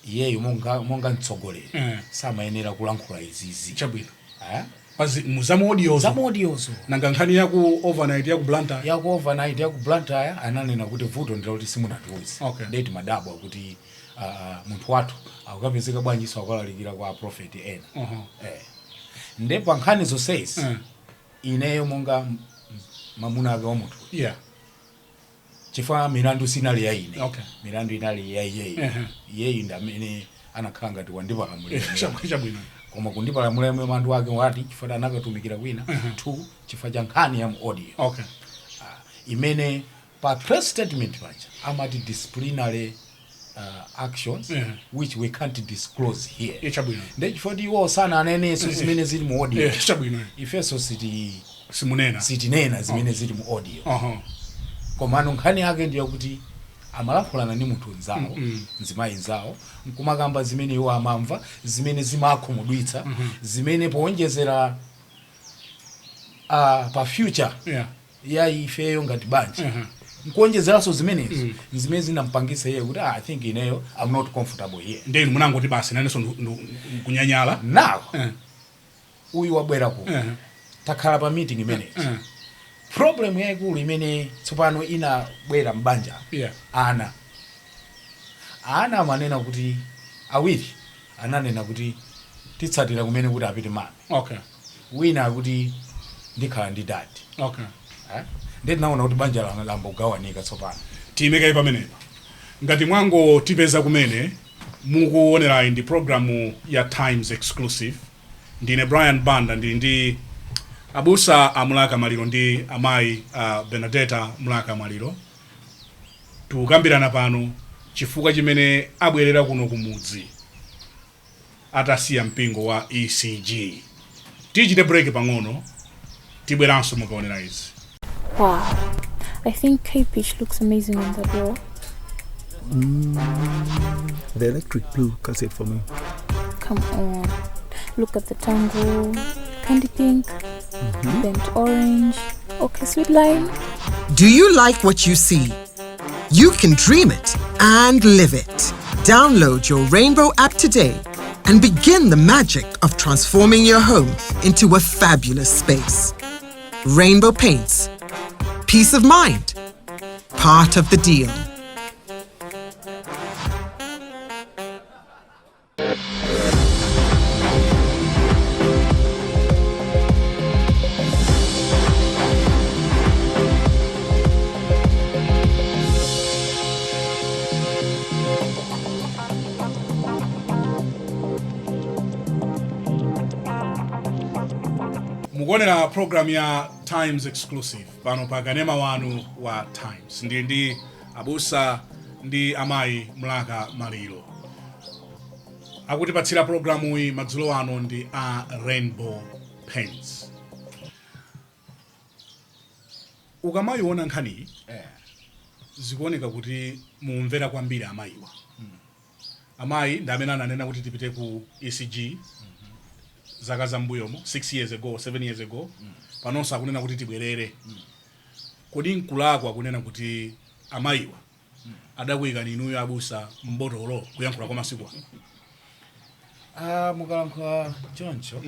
iyeyo monga mtsogoleri samayenera kulankhula izizi. Chabwino. Eh? Pazi muzamu audiozo? Zamu audiozo. Nanga nkhani yaku overnight yaku Blantyre? Yaku overnight yaku Blantyre ananena kuti vuto ndiloti simunatiuze. Ndeti madabwa kuti munthu wathu akukapezeka bwanji akalalikira kwa prophet ena. Eh. Nde pa nkhani zonsezi, ineyo monga mamuna ake wa munthu, chifukwa milandu sinali ya ine, milandu inali ya iyeyi. Iyeyi ndi amene anakhala ngati wandipalamulira. Chabwino. Koma kundipalamulira mlandu wake wati chifukwa anakatumikira kwina, two, chifukwa cha nkhani ya mu audio imene Pa press statement paja amati disciplinary actions which we can't disclose here. Ichabwino. Ndechifukwa iwo sananenenso zimene zili mu audio. Chabwino. Ifenso Simunena. Sitinena zimene zili mu audio. Komano nkhani yake ndiyo kuti amalankhulana ndi munthu nzawo, mzimayi nzawo, nkumakamba zimene iwo amamva, zimene zimakhumudwitsa, zimene powonjezera pa future ya ifeyo ngati banja, nkuonjezeranso zimenezo, zimene zinampangisa iye kuti, "Ah, I think ineyo I'm not comfortable here." Ndiye inu munangoti basi, nanenso kunyanyala. Now uyu wabwera kuno, takhala pa meeting imeneyi. Problem yayikulu imene tsopano inabwera mbanja, ana amanena kuti, awiri ananena kuti titsatira kumene kuti apite mami, wina akuti ndikhala ndi dadi. Eh? Ndiye tinaona kuti banja lambogawanika tsopano. Tiyimekayi pamenepa. Ngati mwangotipeza kumene, mukuonerayi ndi programu ya Times Exclusive. Ndine Brian Banda, ndili ndi abusa a Mulaka Maliro ndi amayi Bernadetta Mulaka Maliro. Tikukambirana pano chifukwa chimene abwerera kuno kumudzi atasiya mpingo wa ECG. Tichite break pang'ono, tibweranso mukaonera izi. Wow. I think Cape Beach looks amazing on that wall. The electric blue cuts it for me. Come on. Look at the tango. Candy pink. Burnt orange. Okay, sweet lime. Do you like what you see? You can dream it and live it. Download your Rainbow app today and begin the magic of transforming your home into a fabulous space. Rainbow Paints. Peace of mind. Part of the deal. Mukuonera program ya Times Exclusive pano pa kanema wanu wa Times. Ndili ndi abusa ndi amayi Mlaka Maliro. Akutipatsira programu iyi madzulo ano ndi a Rainbow Paints. Ukamayiona nkhaniyi, zikuoneka kuti mumvera kwambiri amayiwa. Amayi ndi amene ananena kuti tipite ku ECG zaka zambuyomo, 6 years ago, 7 years ago. Panonso akunena kuti tibwerere. Kodi nkulakwa kunena kuti amayiwa adakuyikani inuyo abusa mbotolo, kuyankhula kwa masiku ano? Ah, mukalankhula choncho,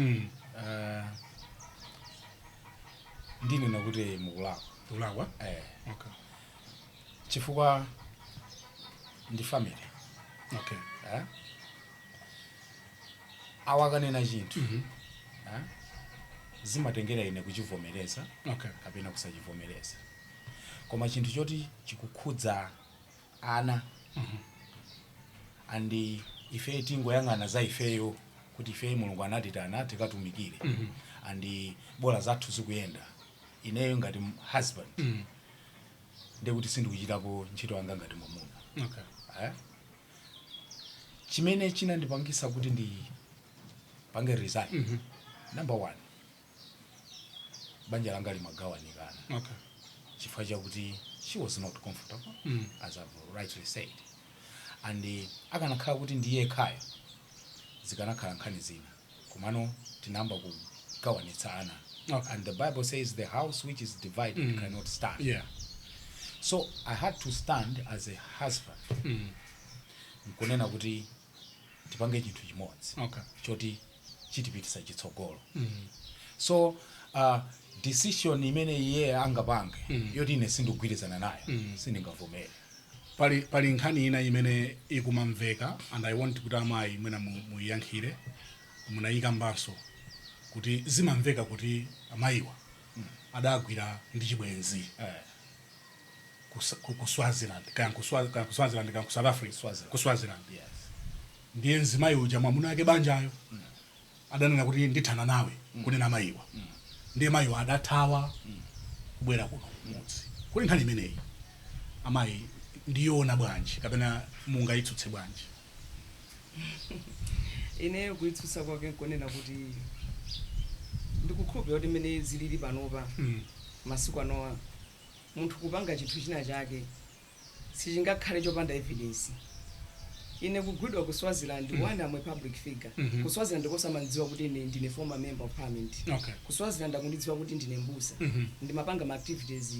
ndinena kuti mukulakwa. Kulakwa? Eh. Okay. Chifukwa ndi family. Eh? Awakanena chinthu, eh? Zimatengera ine kuchivomereza kapena kusachivomereza, koma chinthu choti chikukhudza ana and ife tingoyang'ana za ifeyo kuti ife Mulungu anatitana tikatumikire and bola zathu zikuyenda, ineyo ngati husband ndekuti sindikuchitapo ntchito yanga ngati mwamuna. Eh? Chimene chinandipangisa kuti ndipange resign, number one, banja langa limagawanikana chifukwa chakuti she was not comfortable, as I've rightly said, and akanakhala kuti ndiye khayo zikanakhala nkhani zina, komano tinayamba kugawanitsa ana. And the Bible says the house which is divided cannot stand. So I had to stand as a husband nkunena kuti tipange chinthu chimodzi choti chitipitisa chitsogolo. So decision imene iye angapange yoti ine sindikugwirizana nayo, sindingavomere. Pali nkhani ina imene ikumamveka and I want kuti amayi mwina muyiyankhire. Munayikambanso kuti zimamveka kuti amayiwa adagwira ndi chibwenzi ku Swaziland, kaya ku Swaziland, kaya ku South Africa. Swaziland. Ku Swaziland. Yes. Ndiye mzimayi uja, mwamuna ake banjayo, adanena kuti ndithana nawe, kunena amayiwa. Ndiye mayiwa adathawa kubwera kuno mudzi. Kuli nkhani imeneyi. Amayi, ndiyoona bwanji kapena mungayitsutse bwanji? Ineyo kuyitsutsa kwake nkonena kuti ndikukhulupirira kuti mmene zilili panopa, masiku anowa, munthu kupanga chinthu china chake sichingakhale chopanda evidence. Ine kugwidwa ku Swaziland, one, am a public figure. Ku Swaziland kosamandziwa kuti ine ndine former member of parliament. Ku Swaziland akundidziwa kuti ndine mbusa. Ndimapanga ma activities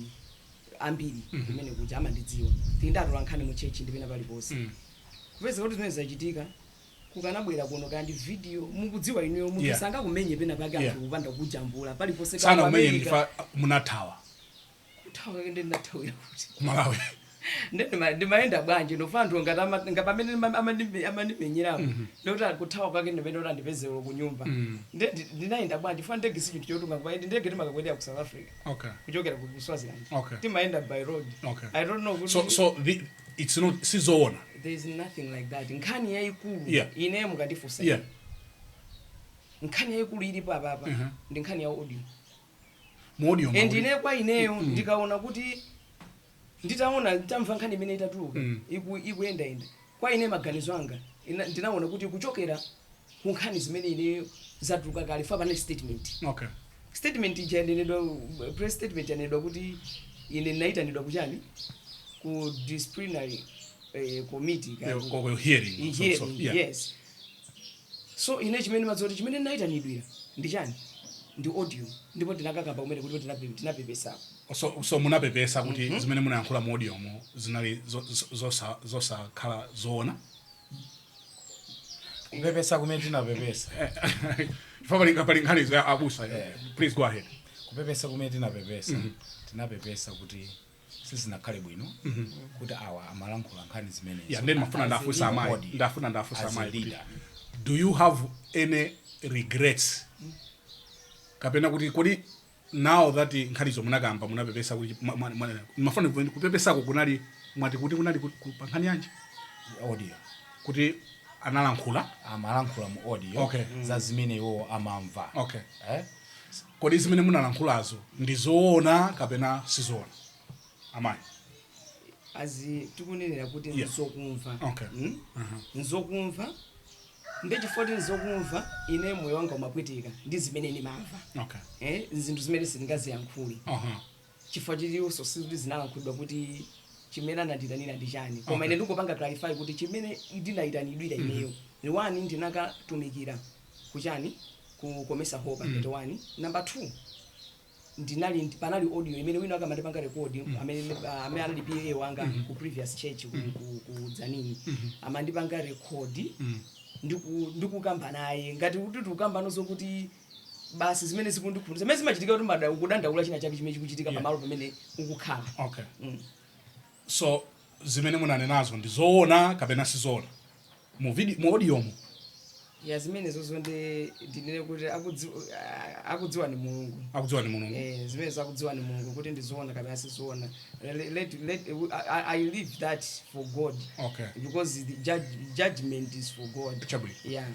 ambiri kumene kuja, amandidziwa, tindatola nkhani mu church ndipena paliponse. Kupeza kuti zimene zachitika, kukanabwera kuno kandi video, mukudziwa inuyo, munthu sangakumenye pena pake anthu kupanda kujambula paliponse. Sana ku kumenye. America. Ndifa munathawa. Kuthawa kake ndinathawira kuti? Kumalawi. Ndimayenda bwanji nofa anthu ngati nga pamene amandimenyerapo, ndikuti kuthawa kwake ndimene kuti andipezero ku nyumba. Ndinayenda bwanji? Fa ndege si chinthu chotunga kupa ndege, timakakwetera ku South Africa kuchokera ku Swaziland. Timayenda by road. I don't know kuti So it's not, sizoona. There is nothing like that. Nkhani yayikulu, ine mukandifunsa, nkhani yayikulu ilipo apapa ndi nkhani ya audio. Mu audio And mwakuti- ine, kwa ineyo, ndikaona kuti nditaona, nditamva nkhani imene itatuluka, ikuyendayenda, kwa ine maganizo anga ndinaona kuti kuchokera ku nkhani zimene ine zatuluka kale, fa panali statement. Statement ija yanenedwa, press statement yanenedwa kuti ine ndinayitanidwa kuchani, ku disciplinary committee Yeah, hearing. Hearing, so, yeah. Yes. So ine chimene madzoti chimene ndinayitanidwira ndi chani? Ndi audio. Ndipo ndinakakamba kumene kuti tinapepesako. So munapepesa kuti zimene munayankhula mu audiomo zinali zosakhala zoona? Kupepesa kumene tinapepesa, Chifukwa pali nkhani za abusa. Please go ahead. Kupepesa kumene tinapepesa, tinapepesa kuti sizinakhale bwino kuti awa amalankhula nkhani zimenezo. Yeah, then mafuna ndafunsa amayi. Body. Ndafuna ndafunsa As a amayi kuti, leader. Do you have any regrets, kapena kuti kodi now that nkhanizo munakamba, munapepesa kuti mafuna kupepesako kunali, mwati kuti kunali pa nkhani yanji? Audio. Kuti analankhula? Amalankhula mu audio za zimene iwo amamva. Eh? Kodi zimene munalankhulazo ndi zoona kapena sizoona, amayi? Azi tikunenera kuti nzokumva. Nzokumva, ndechifukwa kuti nzokumva, ine moyo wanga umapwetika ndi zimene ndimamva. Zinthu zimene sindingaziyankhule, chifukwa chiliyonso sikuti zinalankhulidwa kuti chimene anandiyitanira ndi chani, koma ine ndingopanga clarify kuti chimene ndinayitanidwira ineyo ni one, ndinakatumikira kuchani, ku Comesa Hall pa 31. Number 2, ndinali, panali audio imene wina akamandipanga record, amene anali PA wanga ku previous church ku Dzanini, amandipanga record ndikukamba naye ngati kuti tikukamba zokuti basi zimene zikundikhumudwitsa, zimene zimachitika kuti mada ukudandaula china chake chimene chikuchitika pamalo pamene ukukhala. So zimene munanenazo ndi zoona kapena sizoona mu video, mu audiomo? Ya, zimenezozo ndi ndinene kuti akudziwa ni Mulungu. Akudziwa ni Mulungu. Zimenezo akudziwa ni Mulungu kuti ndizoona kapena sizoona. I leave that for God because the judgment is for God. Chabwino. Yeah.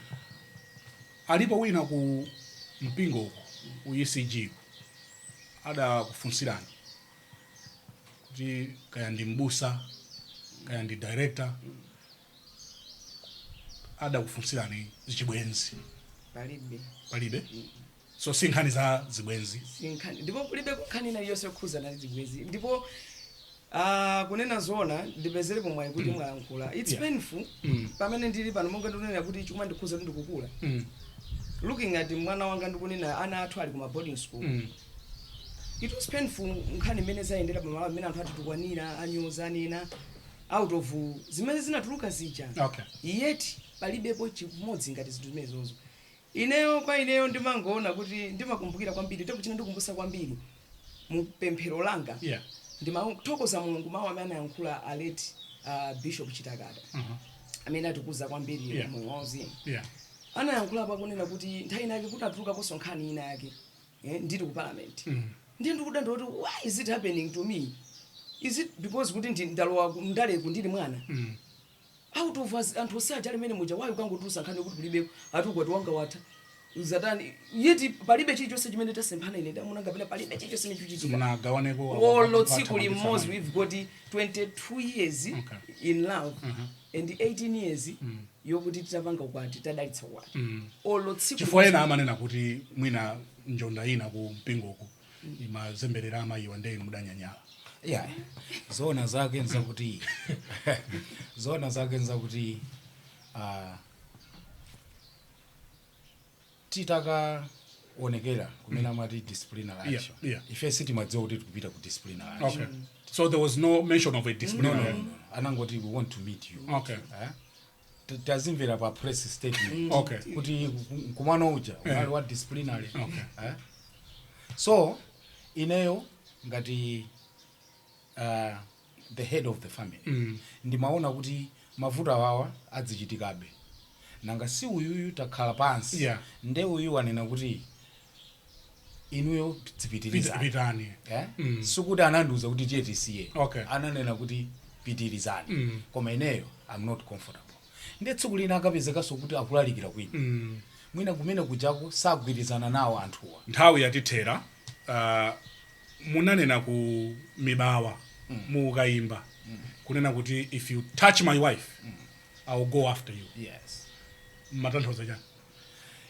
Alipo wina ku mpingo uku, ku ECG, adakufunsirani kuti kaya ndi mbusa, kaya ndi director, adakufunsirani zibwenzi? Palibe. Palibe. So si nkhani za zibwenzi? Sinkhani, ndipo kulibe nkhani ina iliyonse yokhuzana ndi zibwenzi. Ndipo kunena zoona, ndipezerepo mwayi kuti mwalankhula, it's painful pamene ndili pano, monga ndikunena kuti chuma ndikhuza kuti ndikukula, looking at mwana wanga, ndikunena ana athu ali kuma boarding school. It was painful nkhani imene zayendera pamalo amene anthu atitukwanira, anyoza, anena out of zimene zinatuluka zija. Yet palibepo chimodzi ngati zinthu zimenezozo. Ineyo, kwa ineyo, ndimangoona kuti ndimakumbukira kwambiri tekuchina, ndikumbusa kwambiri mu pemphero langa, ndimathokoza Mulungu mawu amene anayankhula a late Bishop Chitakata, amene atikuza kwambiri moyo wauzimu. Anayankhulapo akunena kuti nthawi inake kuti atulukaponso nkhani ina yake, ndili ku parliament, ndiye ndikudandaula kuti, "Why is it happening to me? Is it because kuti ndalowa ndaleku ndili mwana?" Out of us anthu osaja limene muja, why ukangotulusa nkhani kuti kulibeko ati ukwati wanga watha? Uzatani yeti? Palibe chilichonse chimene tasemphana ine ndamuna, kapena palibe chilichonse chimene chikuchitika. Munagawaneko? Olo tsiku limodzi. We've got 22 years in love and 18 years yokuti titapanga ukwati, tadalitsa ukwati. Olo tsiku Chifukwa ena amanena kuti mwina njonda ina ku mpingoku imazemberera amayiwa, nde inu mudanyanyala. Yeah, zoona zake nzakuti titakaonekera kumene amati disciplinary action, ife sitimadziwa kuti tikupita ku disciplinary action. Okay, so there was no mention of a No, disciplinary? no. Anangoti, "We want to meet you." Eh? Tazimvera pa press statement kuti mkumano uja unali wa disciplinary. Eh? So ineyo ngati the head of the family, ndimaona kuti mavuto awawa adzichitikabe, nanga si uyuyu takhala pansi, nde uyu wanena kuti inuyo dzipitirizani. Pitani. Eh? Sikuti anandiuza kuti tiye tisiye. Ananena kuti pitirizani, koma ineyo I'm not comfortable. Nde tsiku lina akapezekanso kuti akulalikira kwina, mwina kumene kujako sagwirizana nawo anthuwa. Nthawi yatithera. Munanena ku Mibawa, mukayimba, kunena kuti, "If you touch my wife, I will go after you." Yes. Matanthauza chani?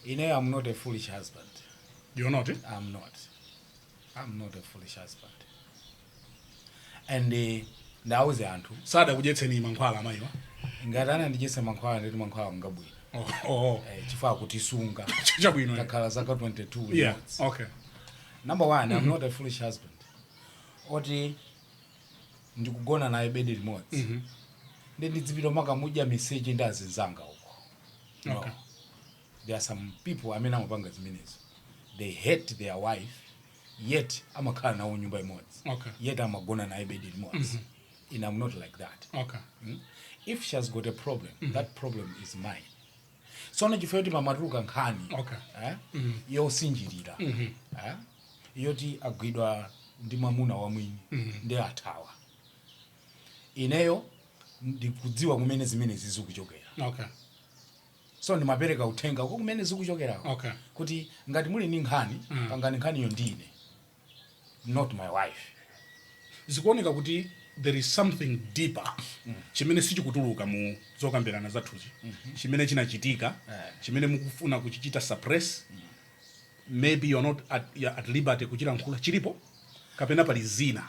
Ineyo, I'm not a foolish husband. You're not, eh? I'm not a foolish husband and ndauze anthu. Sadakudyetseni mankhwala amayiwa? Ngati anandidyetsa mankhwala, nditi mankhwala ngabwino. Oh. Chifukwa akutisunga. Chabwino, eh. Takhala zaka 22 limodzi. Number one, I'm not a foolish husband oti ndikugona naye bedi limodzi, ndi ndidzipita makamudya miseche ndi azinzanga uko, no. There are some people amene amapanga zimenezo. They hate their wife, yet amakhala nawo nyumba imodzi, yet amagona naye bedi limodzi. And I'm not like that. If she has got a problem, that problem is mine. Tsono chifukwa choti pamatuluka nkhani, eh, yosinjirira, eh, yoti agwidwa ndi mwamuna wamwini ndi athawa, ineyo ndikudziwa kumene zimene zikuchokera. So ndimapereka uthenga ko kumene zikuchokerako, kuti ngati muli ndi nkhani, pangani nkhaniyo ndine, not my wife. Zikuoneka kuti there is something deeper chimene sichikutuluka mu zokambirana zathuzi, chimene chinachitika, chimene mukufuna kuchichita suppress. Maybe you're not you're at liberty kuchilankhula. Chilipo kapena pali zina?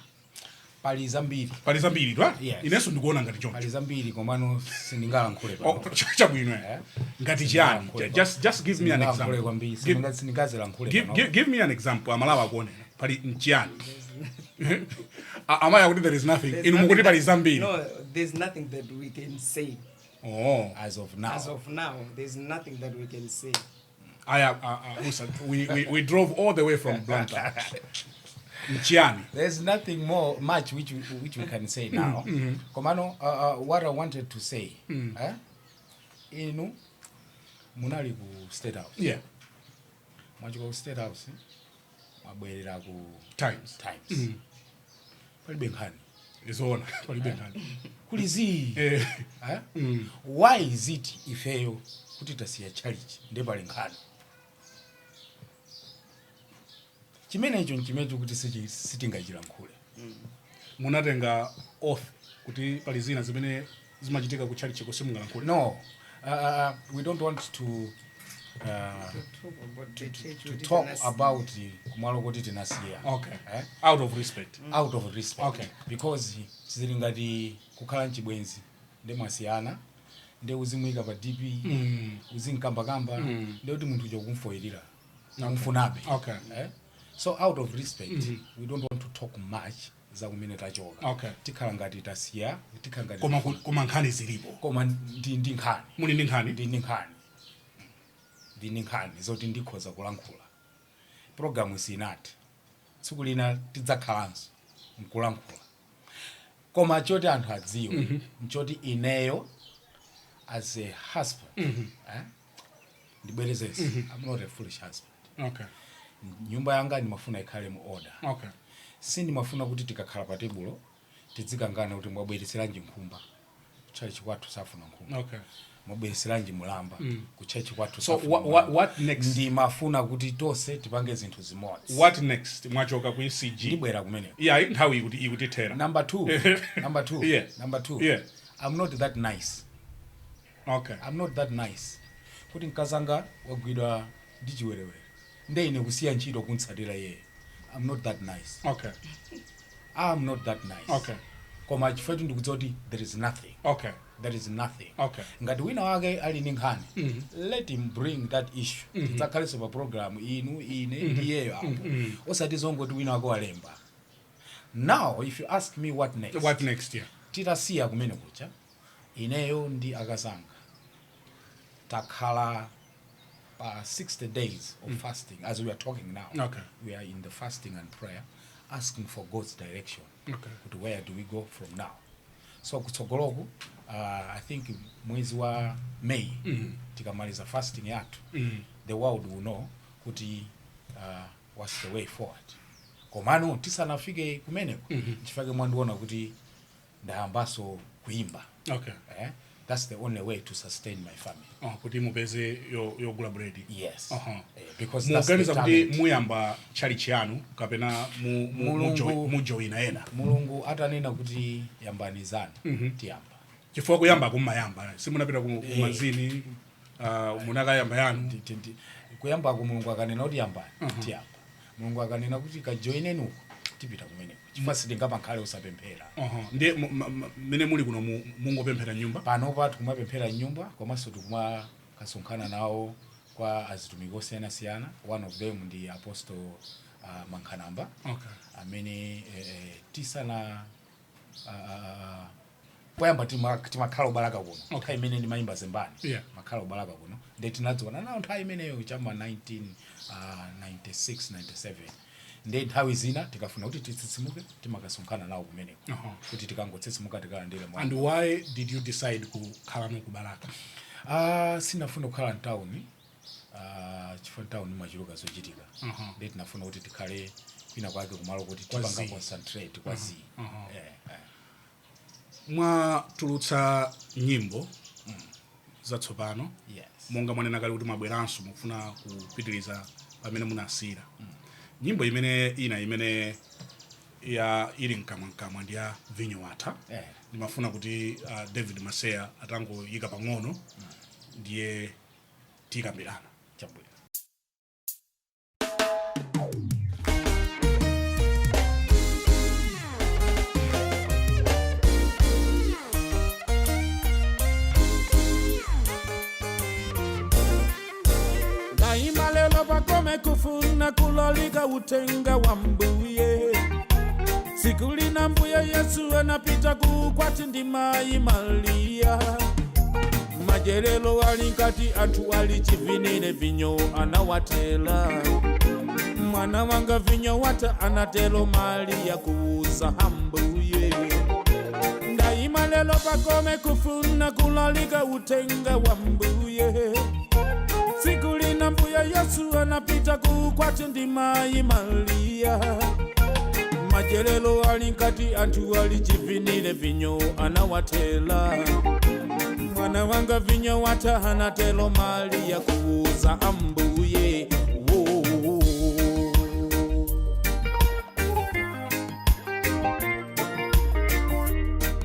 Pali zambiri. Pali zambiri twa? Yes. Inenso ndikuona ngati choncho. Pali zambiri, komano sindingalankhule Oh, pano. chabwino, eh. Eh? Ngati chiyani? Just give me an Sindingalankhule example. kwambiri. Sindingazilankhule pano. Give me an example. Amalawa akuonera, pali mchiyani? Amayi akuti there is nothing. There's Inu mukuti nothing pali zambiri. No, there's nothing that we can say. Oh. As of now. As of now, there's nothing that we can say. Aya, Musa, we drove all the way from Blantyre. Mchiyani? There's nothing more much which we can say now. Komano, what I wanted to say, eh? Inu munali ku State House. Mwachoka ku State House, mwabwerera ku Times. Times. Palibe nkhani. Izoona, palibe nkhani. Kuli zii. Eh. Eh? Why is it ifeyo kuti tasiya church ndi pali nkhani? Chimenecho nchimenecho kuti sitingachilankhule. Munatenga oath kuti pali zina zimene zimachitika ku church simungalankhule? No, we don't want to To talk about the church to kuti talk about kumalo kuti tinasiya. Okay. Eh? Out of respect. Out of respect. Because zili ngati kukhala mchibwenzi ndi mwasiyana, ndi uzimuyika pa DP, uzinkambakamba, ndi kuti munthu uja kumfoyerera, kumfunabe. Eh? So out of respect, we don't want to talk much za kumene tachoka. Tikhala ngati tasiya, tikhala ngati Koma nkhani zilipo. Koma ndi nkhani. Muli ndi nkhani? Ndi nkhani, ndi nkhani zoti ndikhoza kulankhula. Programu sinati tsiku lina tidzakhalanso nkulankhula, koma choti anthu adziwe nchoti ineyo as a husband, eh? Ndibwerezesi, I'm not a foolish husband. Nyumba yanga ndimafuna ikhale mu order. Sindimafuna kuti tikakhala pa tebulo tidzikangana kuti mwabweretseranji nkhumba, chali chikwathu safuna nkhumba. Mubwereseranji mulamba ku church kwathu? So Safuna what, mulamba. what next? Ndimafuna kuti tonse tipange zinthu zimodzi. What next? Mwachoka ku ECG. Ndibwera kumeneko. Yeah, nthawi ikutithera. Number two, number two, number two, I'm not that nice. I'm not that nice kuti mkazanga wagwidwa ndi chiwerewere, nde ine kusiya ntchito kuntsatira iye. I'm not that nice. I'm not that nice. Koma chifukwa ndikudziwa kuti there is nothing. There is nothing. Ngati wina wake ali ndi nkhani, let him bring that issue. Tidzakhalenso pa program inu, ine ndiyeyo apo, osati zongoti wina wake walemba. Now, if you ask me what next, What next? Yeah. Titasiya kumene kucha, ineyo ndi akazanga takhala pa 60 days of fasting. As we are talking now, we are in the fasting and prayer, asking for God's direction kuti where do we go from now. So kutsogoloku, I think mwezi wa May, tikamaliza fasting yathu, the world will know kuti what's the way forward. Komano tisanafike kumeneko, chifukwa mwandiona kuti ndayambaso kuimba. Eh? That's the only way to sustain my family. Oh, kuti mupeze yogula bread. Yes. Eh, because that's the Muganiza kuti talent. muyamba chalichi yanu kapena mujoyina ena? Mulungu atanena kuti yambani zanu, tiyamba. Chifukwa kuyamba kummayamba, simunapita kumazini, munakayamba yanu. Kuyambako, Mulungu akanena kuti yambani, tiyamba. Mulungu akanena kuti kajoineni uko, tipita kumeneko, chifukwa sitingapankhale usapemphera. Ndiye mmene muli kuno mungopemphera nyumba? Panopa tikumapemphera nyumba, komanso tikumakasonkhana nawo kwa azitumiki osiyanasiyana. One of them ndi Apostle Mankhanamba, amene tisana poyamba timakhala ubalaka kuno. Nthawi imene ndimayimba Zembani, makhala ubalaka kuno, nde tinadziwana nawo nthawi imeneyo chama 1996 97. Nde nthawi zina tikafuna kuti titsitsimuke, timakasonkhana nawo kumeneko, kuti tikangotsitsimuka tikalandire mwa. And why did you decide kukhala no kubalaka? Sinafuna kukhala mtawuni, chifukwa mtawuni machuluka zochitika. Ndi tinafuna kuti tikhale kwina kwake kumalo kuti Kwa tipanga zii. concentrate kwa zii. Eh. Mwatulutsa nyimbo zatsopano. Yes. Monga mwanena kale kuti mwabweranso, mukufuna kupitiriza pamene munasiyira. Nyimbo imene ina imene ya ili mkamwamkamwa ndi ya "Vinyo Watha". Ndimafuna kuti David Maseya atangoyika pang'ono, ndiye tikambirana. Chabwino. Ndaima lelo pakome kufuna kulalika utenga wa Mbuye. Siku lina Mbuye Yesu anapita kukwati ndi mayi Mariya. Majerelo ali nkati, anthu ali chivinire, vinyo anawatela. "Mwana wanga, vinyo wata," anatelo Mariya kuuza Ambuye. Ndaima lelo pakome kufuna kulalika utenga wa Mbuye. Siku lina Mbuye Yesu anapita kukwati ndi mayi Mariya. Majerelo ali nkati, anthu ali chivinire, vinyo anawatela. "Mwana wanga, vinyo wata," anatelo Mariya kuuza Ambuye. Wo.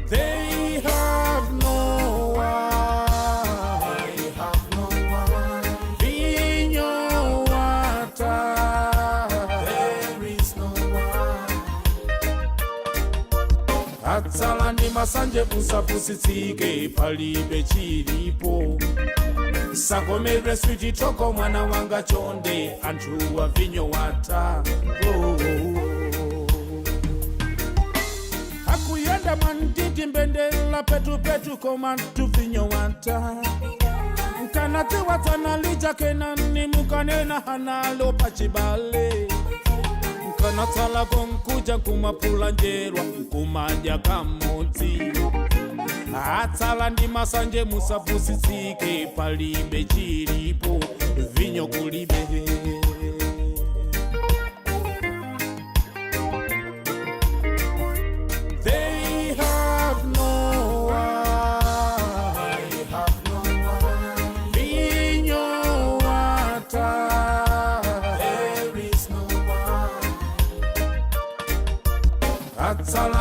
They have no wine. They have no wine. Vinyo wata. There is no wine. Atsala ndi masanje, usapusitsike, palibe chilipo. Sakomerwe switi toko, mwana wanga, chonde, anthu wa vinyo wata. Oh. Akuyenda mwantiti, mbendela petupetu, koma tuvinyo wata. Nkanatiwatsana lijakenani, mukanena hanalo pachibale. Nkanatsalako nkuja nkumapula njerwa, nkumadya kamodzi. Atsala ndi masanje, musapusitsike, palibe chilipo, vinyo kulibe. They have no wine. They have no wine.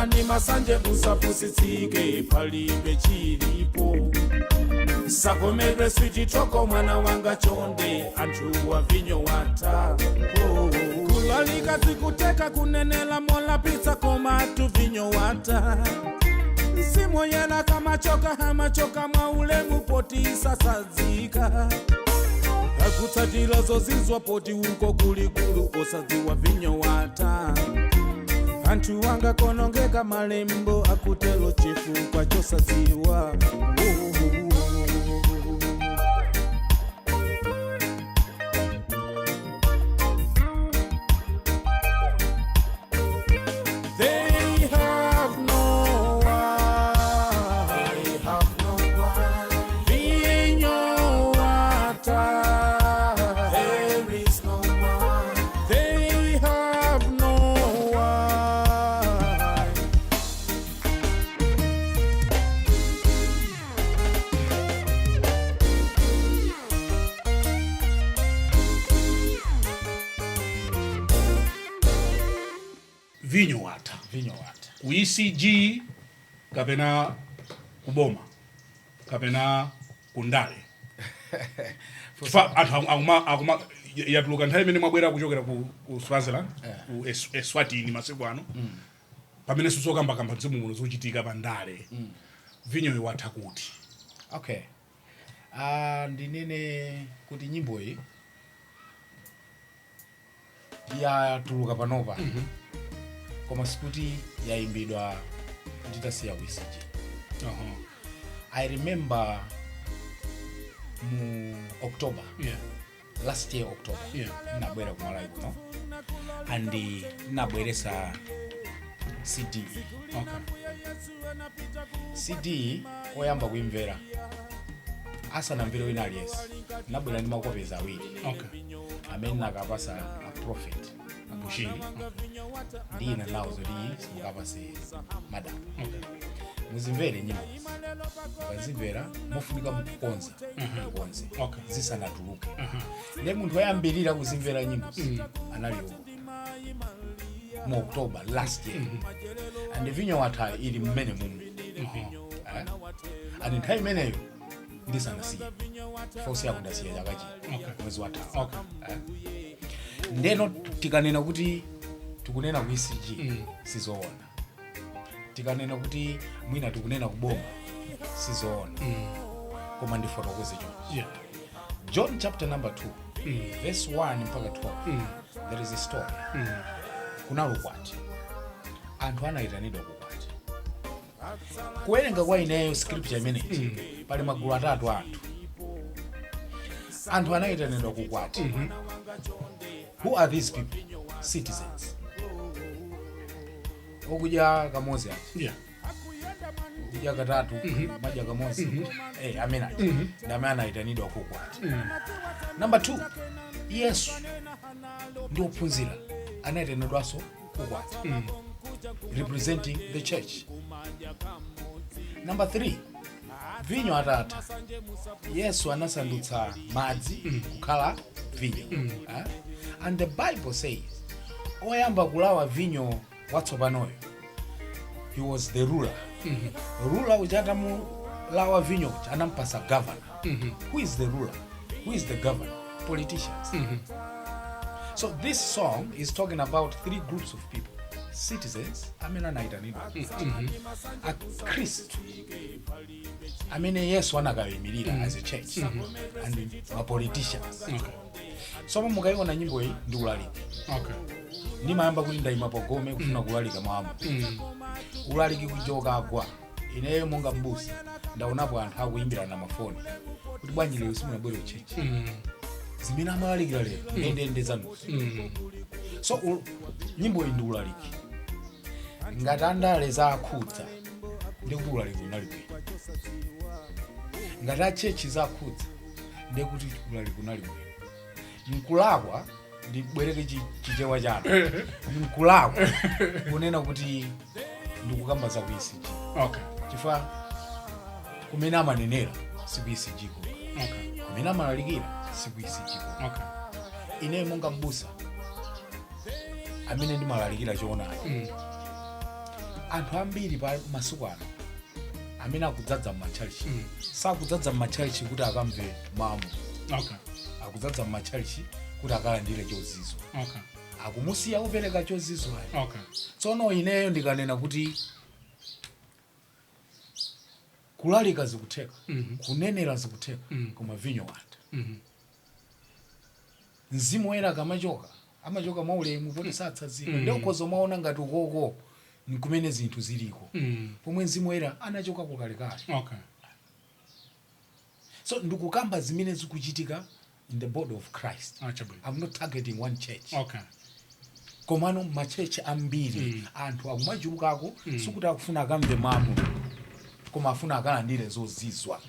Perekani masanje usapusitsike, palibe chilipo. Sakomedwe swichitoko mwana wanga chonde, anthu wa vinyo wata. Oh. Kulalika sikuteka kunenela mola pizza koma tu vinyo wata. Simoyela kamachoka hamachoka mwaulemu poti sasazika. Akutsatira zozizwa poti uko kulikulu osadziwa vinyo wata. Anthu wanga konongeka malembo akutelo chifukwa chosadziwa. They have no wine. They have no wine. Vinyo wata. There is no wine. They have no wine. Vinyo watha. Vinyo watha. Ku ECG kapena kuboma kapena kundale? Chifukwa anthu akuma yatuluka nthawi imene mwabwera kuchokera ku Swaziland, ku Eswatini masiku ano, pamene sizokambakamba mzimu muno zochitika pa ndale. Vinyo watha kuti? Okay, ndinene kuti nyimbo iyi yatuluka panopa, koma sikuti yayimbidwa nditasiya ku ECG. I remember mu October, last year October, nabwera kumalawi kuno and nabweresa CD. CD oyamba kuimvera asanamvere wina aliyense, nabwera ndi makopeza awiri amene nakapasa a Prophet Abushiri ndi ina nawo zoti simukapase madam. Muzimvere nyimbo, mukazimvera mofunika mukukonza mukonze zisanatuluke. Ndiye munthu woyambirira kuzimvera nyimbo analiwo mu October last year, and vinyo watha ili mmene mumu. Eh? And nthawi imeneyo ndisanasiye fonse yakundasiya chaka chino mwezi wathawu. Eh? Ndeno tikanena kuti tikunena ku ECG, sizoona. Tikanena kuti mwina tikunena kuboma, sizoona. Koma ndifotokoze chonchi. John chapter number 2, verse 1 mpaka 12, there is a story. Kunali ukwati, anthu anayitanidwa kukwati. Kuwerenga kwa ineyo scripture imeneyi, pali magulu atatu a anthu. Anthu anayitanidwa kukwati, who are these people? Citizens, okudya kamodzi aja, kudya katatu, madya kamodzi, amene aja ndi amene anayitanidwa kukwati. Number 2, Yesu ndi ophunzira anayitanidwanso kukwati, representing the church. Number 3, vinyo atatha, Yesu anasandutsa madzi kukhala vinyo. Eh? And the Bible says oyamba kulawa vinyo watsopanoyo, he was the ruler. Ruler uja atamulawa vinyo uja anampasa governor. Who is the ruler? Who is the governor? Politicians. So this song is talking about three groups of people: citizens amene anayitanidwa, akhristu amene Yesu anakayimirira as a church, and ma politicians. So mukayiona nyimbo iyi ndi ulaliki. Ndimayamba kuti ndayima pagome kufuna kulalika mwamo ulaliki kujoka agwa. Ineyo monga mbusa ndaonapo anthu akuyimbirana mafoni kuti, "Bwanji lero simunabwere ku church? Zimene amalalikira lero ndendende zanuzo." So nyimbo iyi ndi ulaliki. Ngati andale zakhudza, ndikuti ulaliki unali bwino. Ngati a church zakhudza, ndikuti ulaliki unali bwino. Nkulakwa ndibwereke Chichewa chanu, nkulakwa kunena kuti ndikukamba za ku ECG, chifukwa kumene amanenera siku ECG kuka, kumene amalalikira siku ECG kuka. Ine monga mbusa amene ndimalalikira choonadi, Anthu ambiri pa masiku ano amene akudzadza mmatchalichi sakudzadza mmatchalichi kuti akamve mawu, akudzadza mmatchalichi kuti akalandire chozizwa. Akumusiya kupereka chozizwayo. Tsono ineyo ndikanena kuti kulalika zikutheka, kunenera zikutheka, koma vinyo watha. Mzimu Woyera akamachoka, amachoka mwaulemu poti satsazika. Ndiye ukhoza umaona ngati ukoko nkumene zinthu ziliko, pomwe Mzimu Woyera anachoka kukalekale. So ndikukamba zimene zikuchitika in the body of Christ. Ah, chabwino. I'm not targeting one church. Komano machechi ambiri anthu akumachulukako, sikuti akufuna akamve mawu, koma afuna akalandire zozizwa.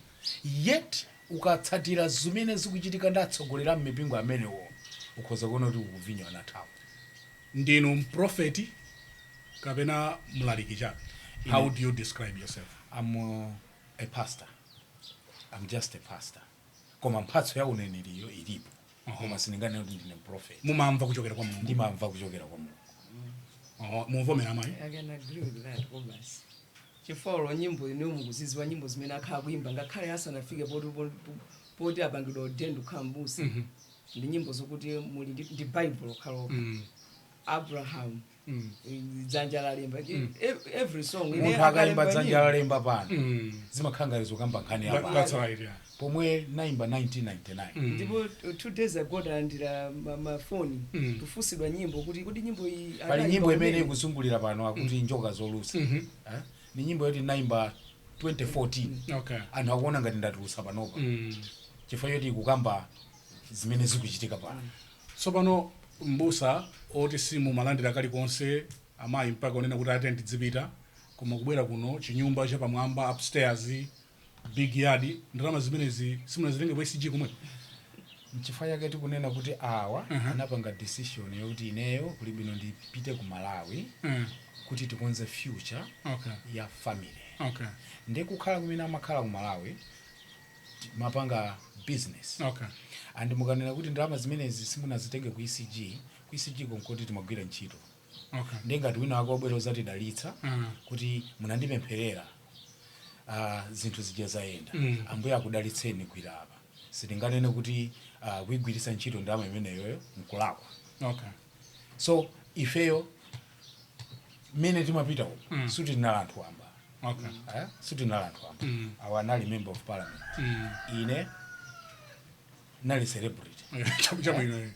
Yet ukatsatira zimene zikuchitika ndi atsogolera mmipingo amenewo, ukhoza kuona kuti ukuvinyo anathawa. Ndinu mprofeti kapena mlaliki chabe? How do you describe yourself? I'm a pastor. I'm just a pastor, koma mphatso ya uneneriyo ilipo, koma sindinganene kuti ndine prophet. Mumamva kuchokera kwa Mulungu? Ndimamva kuchokera kwa Mulungu. Oh, muvomera amayi? I can agree with that kobasi, chifukwa nyimbo ine mukuziziwa, nyimbo zimene akhala kuimba ngakhale asanafike poti apangidwa ordained kukhala mbusa, ndi nyimbo zokuti muli ndi Bible okhalokha. Abraham, dzanja lalemba. Every song ine Munthu akayimba akalemba dzanja nyimbo. lalemba pano, zimakhala ngati zokamba nkhani That's yapano, right, yeah. pomwe nayimba 1999. Ndipo 2 days ago ndalandira mafoni, tufusidwa nyimbo kuti kuti nyimbo iyi Pali anayimba nyimbo imene kumene. ikuzungulira pano akuti "Njoka Zolusa". Eh? Ni nyimbo yoti nayimba 2014. Anthu akuona ngati ndatulusa panopa, chifukwa choti ikukamba zimene zikuchitika pano. Tsopano mbusa oti simumalandira kalikonse, amayi mpaka unena kuti ate ndidzipita, koma kubwera kuno chinyumba chapamwamba, upstairs, big yard, ndalama zimenezi simunazitenge kwa ECG komwe? Nchifukwa chake tikunena kuti awa anapanga decision yokuti ineyo kuli bwino ndipite ku Malawi kuti tikonze future ya family. Ndi kukhala kumene amakhala ku Malawi, mapanga business. And mukanena kuti ndalama zimenezi simunazitenge ku ECG, ku ECG konkoti timagwira ntchito. Ndi ngati wina wake wabwera uzatidalitsa kuti munandipempherera, zinthu zija zayenda, Ambuye akudalitseni, gwira apa, sitinganene kuti kuyigwiritsa ntchito ndalama imeneyoyo nkulakwa. So ifeyo mmene timapita uko, sitinali anthu wamba. Eh? Sitinali anthu wamba. Awa anali member of parliament, ine nali celebrity. Chabwino, eh.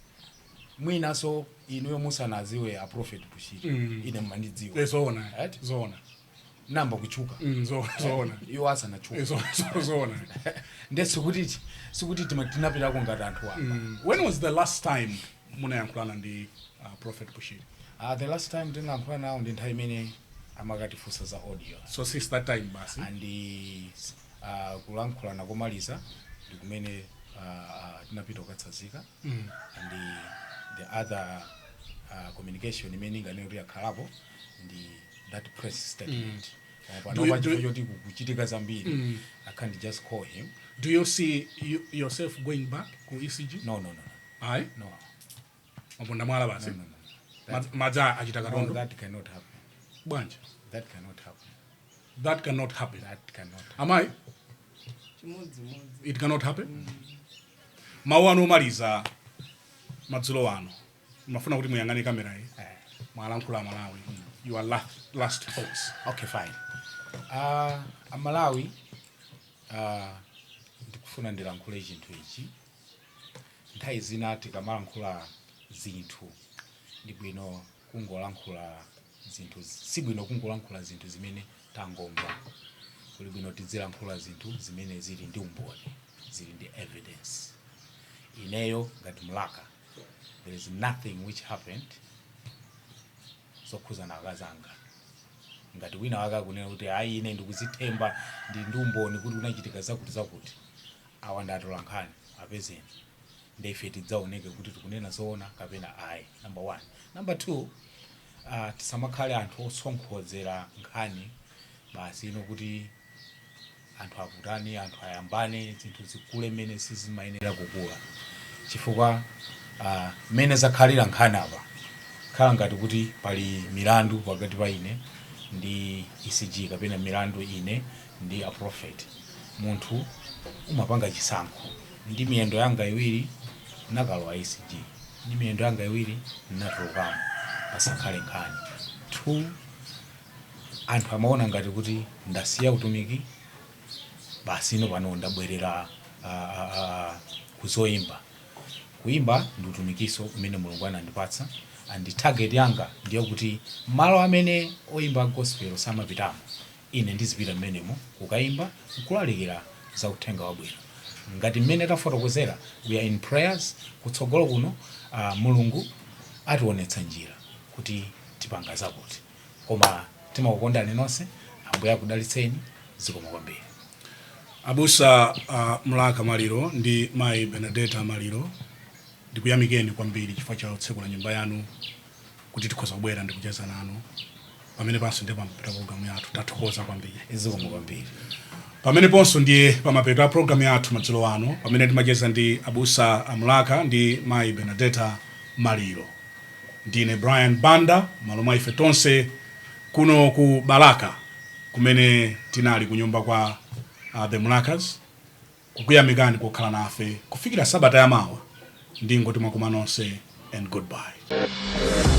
Mwinaso inuyo musanaziwe a Prophet Bushiri, ine mmandidziwa. Eh, zoona. Right? Zoona. Namba kuchuka. Zoona. Iwo asanachuka. Eh, zoona. Nde sikuti tinapitako ngati anthu wamba. When was the last time munayankhulana ndi Prophet Bushiri? The last time tinayankhula nawo ndi nthawi imene amakatifunsa za audio. So since that time basi? And kulankhulana komaliza ndi kumene tinapita kukatsanzika. And the other communication imene inganene kuti yakhalapo ndi that press statement. Panopa chifukwa choti kukuchitika zambiri, I can't just call him. Do you see yourself going back ku ECG? No. Ayi? No. Maponda mwala basi? No. Madzi achita No, katondo. that cannot happen. Bwanji? That cannot happen. That cannot happen? That cannot. Amayi? Chimodzimodzi. It cannot happen. Mawu anu omaliza madzulo ano, mafuna kuti muyang'ane kamera iyi, mwalankhula Malawi, your last thoughts. Okay, fine. Amalawi, ndikufuna ndilankhule chinthu ichi. Nthawi zina tikamalankhula zinthu, ndi bwino kungolankhula zinthu, si bwino kungolankhula zinthu zimene tangomva. Kuli bwino tidzilankhula zinthu zimene zili ndi umboni, zili ndi evidence. Ineyo ngati Mlaka, there is nothing which happened zokhuzana akazanga. Ngati wina wake akunena kuti ayi, ine ndikuzithemba, ndi umboni kuti kunachitika zakuti zakuti, awa ndatola nkhani, apezeni, ndife tidzaoneke kuti tikunena zoona kapena ayi, number one. Number two, tisamakhale anthu osonkhodzera nkhani basi ino kuti anthu akutani, anthu ayambane, zinthu zikule mmene sizimayenera kukula, chifukwa mmene zakhalira nkhani apa, khala ngati kuti pali milandu pakati pa ine Ndi ECG kapena milandu ine ndi a prophet, munthu umapanga chisankho. Ndi miyendo yanga iwiri nakalowa ECG, ndi miyendo yanga iwiri natulukamo, pasakhale nkhani. Two, anthu amaona ngati kuti ndasiya utumiki basi, ino pano ndabwerera kuzoyimba. Kuimba ndi utumikiso umene Mulungu anandipatsa, and target yanga ndiye kuti malo amene oyimba gospel samapitamo, ine ndizipita mmenemo kukayimba, nkulalikira za uthenga wabwino ngati mmene tafotokozera. We are in prayers. Kutsogolo kuno Mulungu ationetsa njira kuti tipanga zakuti, koma timakukondani nonse. Ambuye akudalitseni. Zikomo kwambiri. Abusa Mlaka Maliro ndi mayi Benedetta Maliro, ndikuyamikeni kwambiri chifukwa cha tsekula nyumba yanu kuti tikhoza kubwera ndi kucheza nanu. Pamene panso ndiye pamapeto programu yathu. Tathokoza kwambiri. Zikomo kwambiri. Pameneponso ndiye pamapeto a programu yathu madzulo ano, pamene timacheza ndi abusa Amulaka ndi mayi Benedetta Maliro. Ndine Brian Banda, malo mwa ife tonse kuno ku Balaka, kumene tinali kunyumba kwa the Mulakas, kukuyamikani kukhala nafe kufikira sabata yamawa. Ndingoti mwakuma nonse and goodbye.